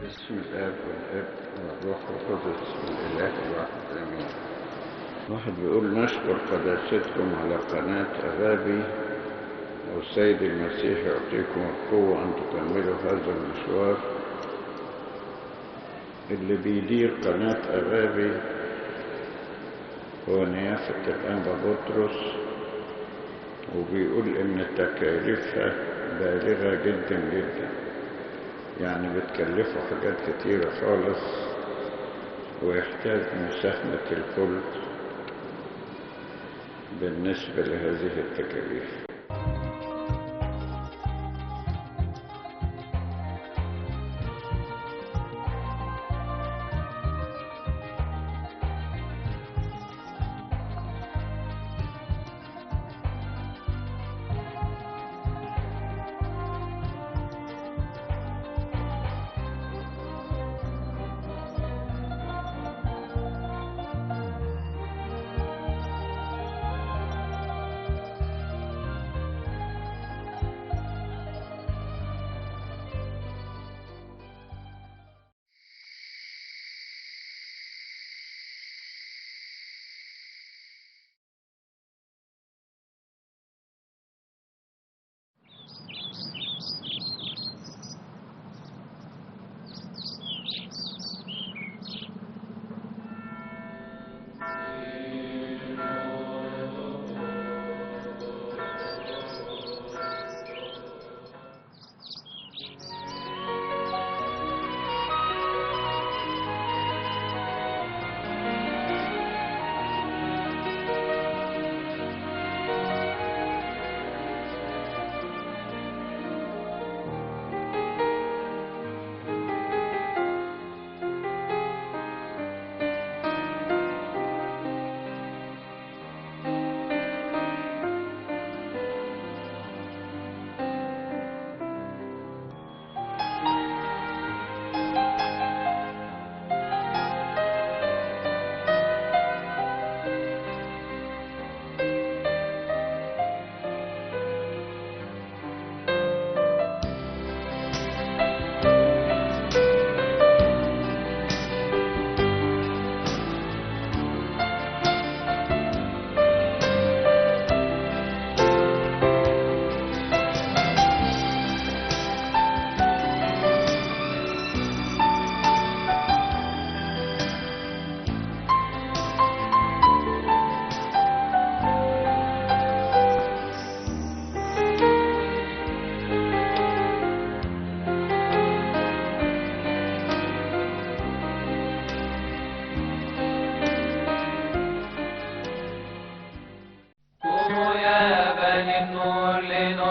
بسم الآب والابن والروح القدس الإله الواحد آمين. واحد بيقول نشكر قداستكم على قناة أغابي، والسيد المسيح يعطيكم القوة أن تكملوا هذا المشوار. اللي بيدير قناة أغابي هو نيافة الأنبا بطرس، وبيقول إن تكاليفها بالغة جدا جدا، يعني بتكلفه حاجات كتيرة خالص، ويحتاج مساهمة الكل بالنسبة لهذه التكاليف.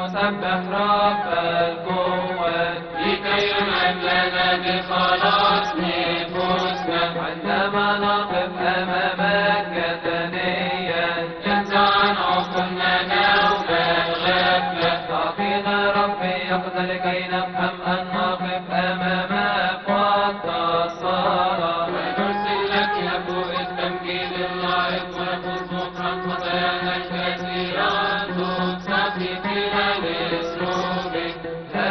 نسبح رب القوات لكي ينعم لنا بخلاص نفوسنا. عندما نقف أمامك كثنيا انزع عن عقولنا نوم الغفلة. أعطينا ربي يقظة لكي نفهم أن نقف أمامك وقت الصلاة. ونرسل لك نبوء التمجيد اللائق ونفوز بكرا خطايانا الكثيرة.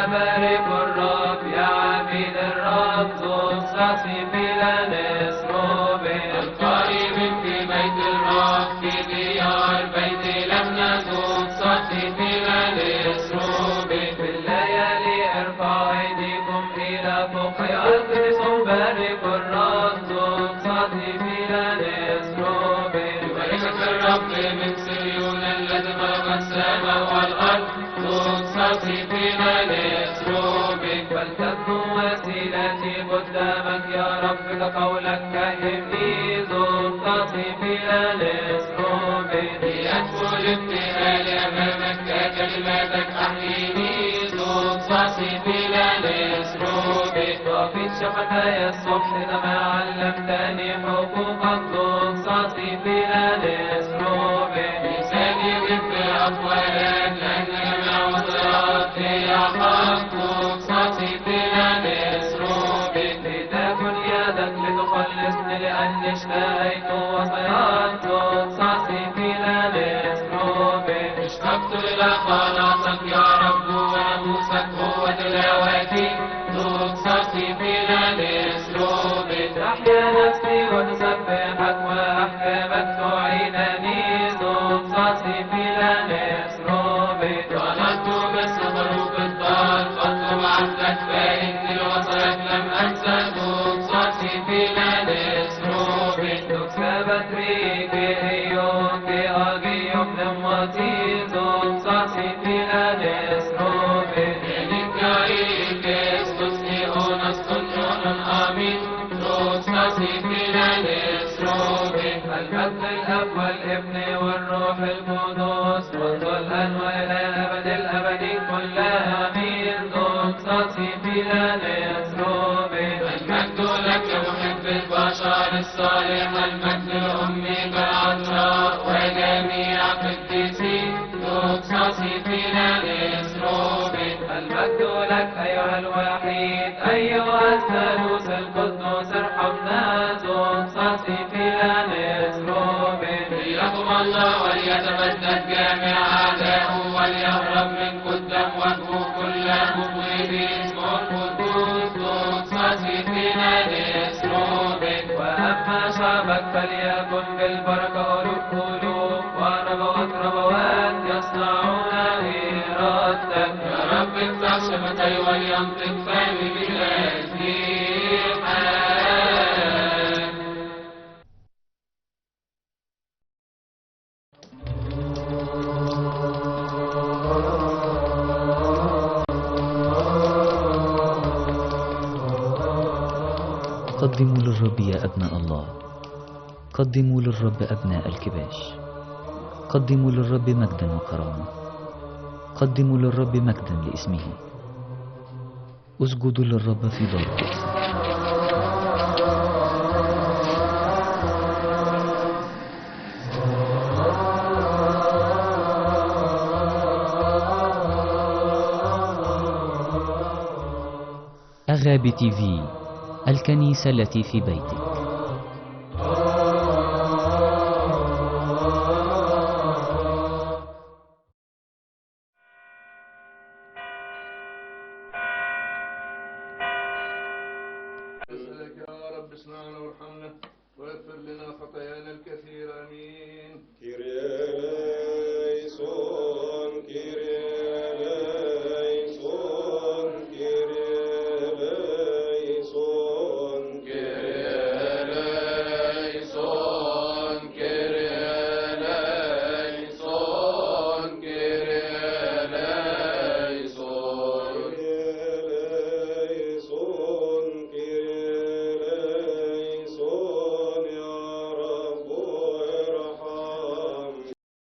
بارك الرب يا عبيد الرب تقصصي بلا نسروب. القريب في بيت الرب في ديار بيت لهنا تقصصي بلا نسروب. في الليالي ارفع ايديكم الى فوق يا القدس بارك الرب تقصصي بلا نسروب. يباركك الرب من صهيون الذي خلق السماء والارض تقصصي بلا نسروبك. ولتكن وسيلتي قدامك يا رب كقولك فهمني تقصصي بلا نسروبك. ليدخل ابتهالي أمامك ككلماتك أحييني تقصصي بلا نسروبك. وفي شفتاي الصبح كما علمتني حقوقك تقصصي بلا نسروبك. لساني يغب أقوالك لأن جميع وصياتك هي حق تقصصي بلا نسروبك. لتكن يدك لتخلصني لأني لأني اشتهيت وصاياك تقصصي في لنسروبي. اشتقت إلى خلاصك يا رب وناموسك هو تلاوتي تقصصي في لنسروبي. تحيا نفسي وتسبحك وأحكامك تعينني تقصصي في لنسروبي. ظللت بالسفر في الدار فاطلب عدلك فإني وصاياك لم أنسى تقصصي في لنسروبي. تكسبت ريكي إيوكي أجيوك نموتي تقصصي في لنسروبي. المجد للأب والابن والروح القدس منذ الآن وإلى أبد الأبدين كلها آمين. تقصصي في لنسروبي. المجد لك يا محب البشر الصالح، المجد لأمك العذراء وجميع قديسين تقصصي في لنسروبي. المجد لك أيها الوحيد أيها الثالوث القدوس ارحمنا تقصصي في لنسروبي. ليقم الله وليتبدد جميع أعدائه وليهرب من قدام وجهه كل مبغض اسمه القدوس تقصصي في لنسروبي. وأما شعبك فليكن بالبركة ألوف وربوات ربوات يصنعون إرادتك. يا رب افتح شفتي ولينطق فمي بتسبيحك. قدموا للرب يا أبناء الله، قدموا للرب أبناء الكباش، قدموا للرب مجدا وكرامة، قدموا للرب مجدا لاسمه، اسجدوا للرب في دار قدسه. أغابي تي في، الكنيسة التي في بيتك. نسألك يا رب اسمعنا وارحمنا واغفر لنا خطايانا الكثيرة، آمين.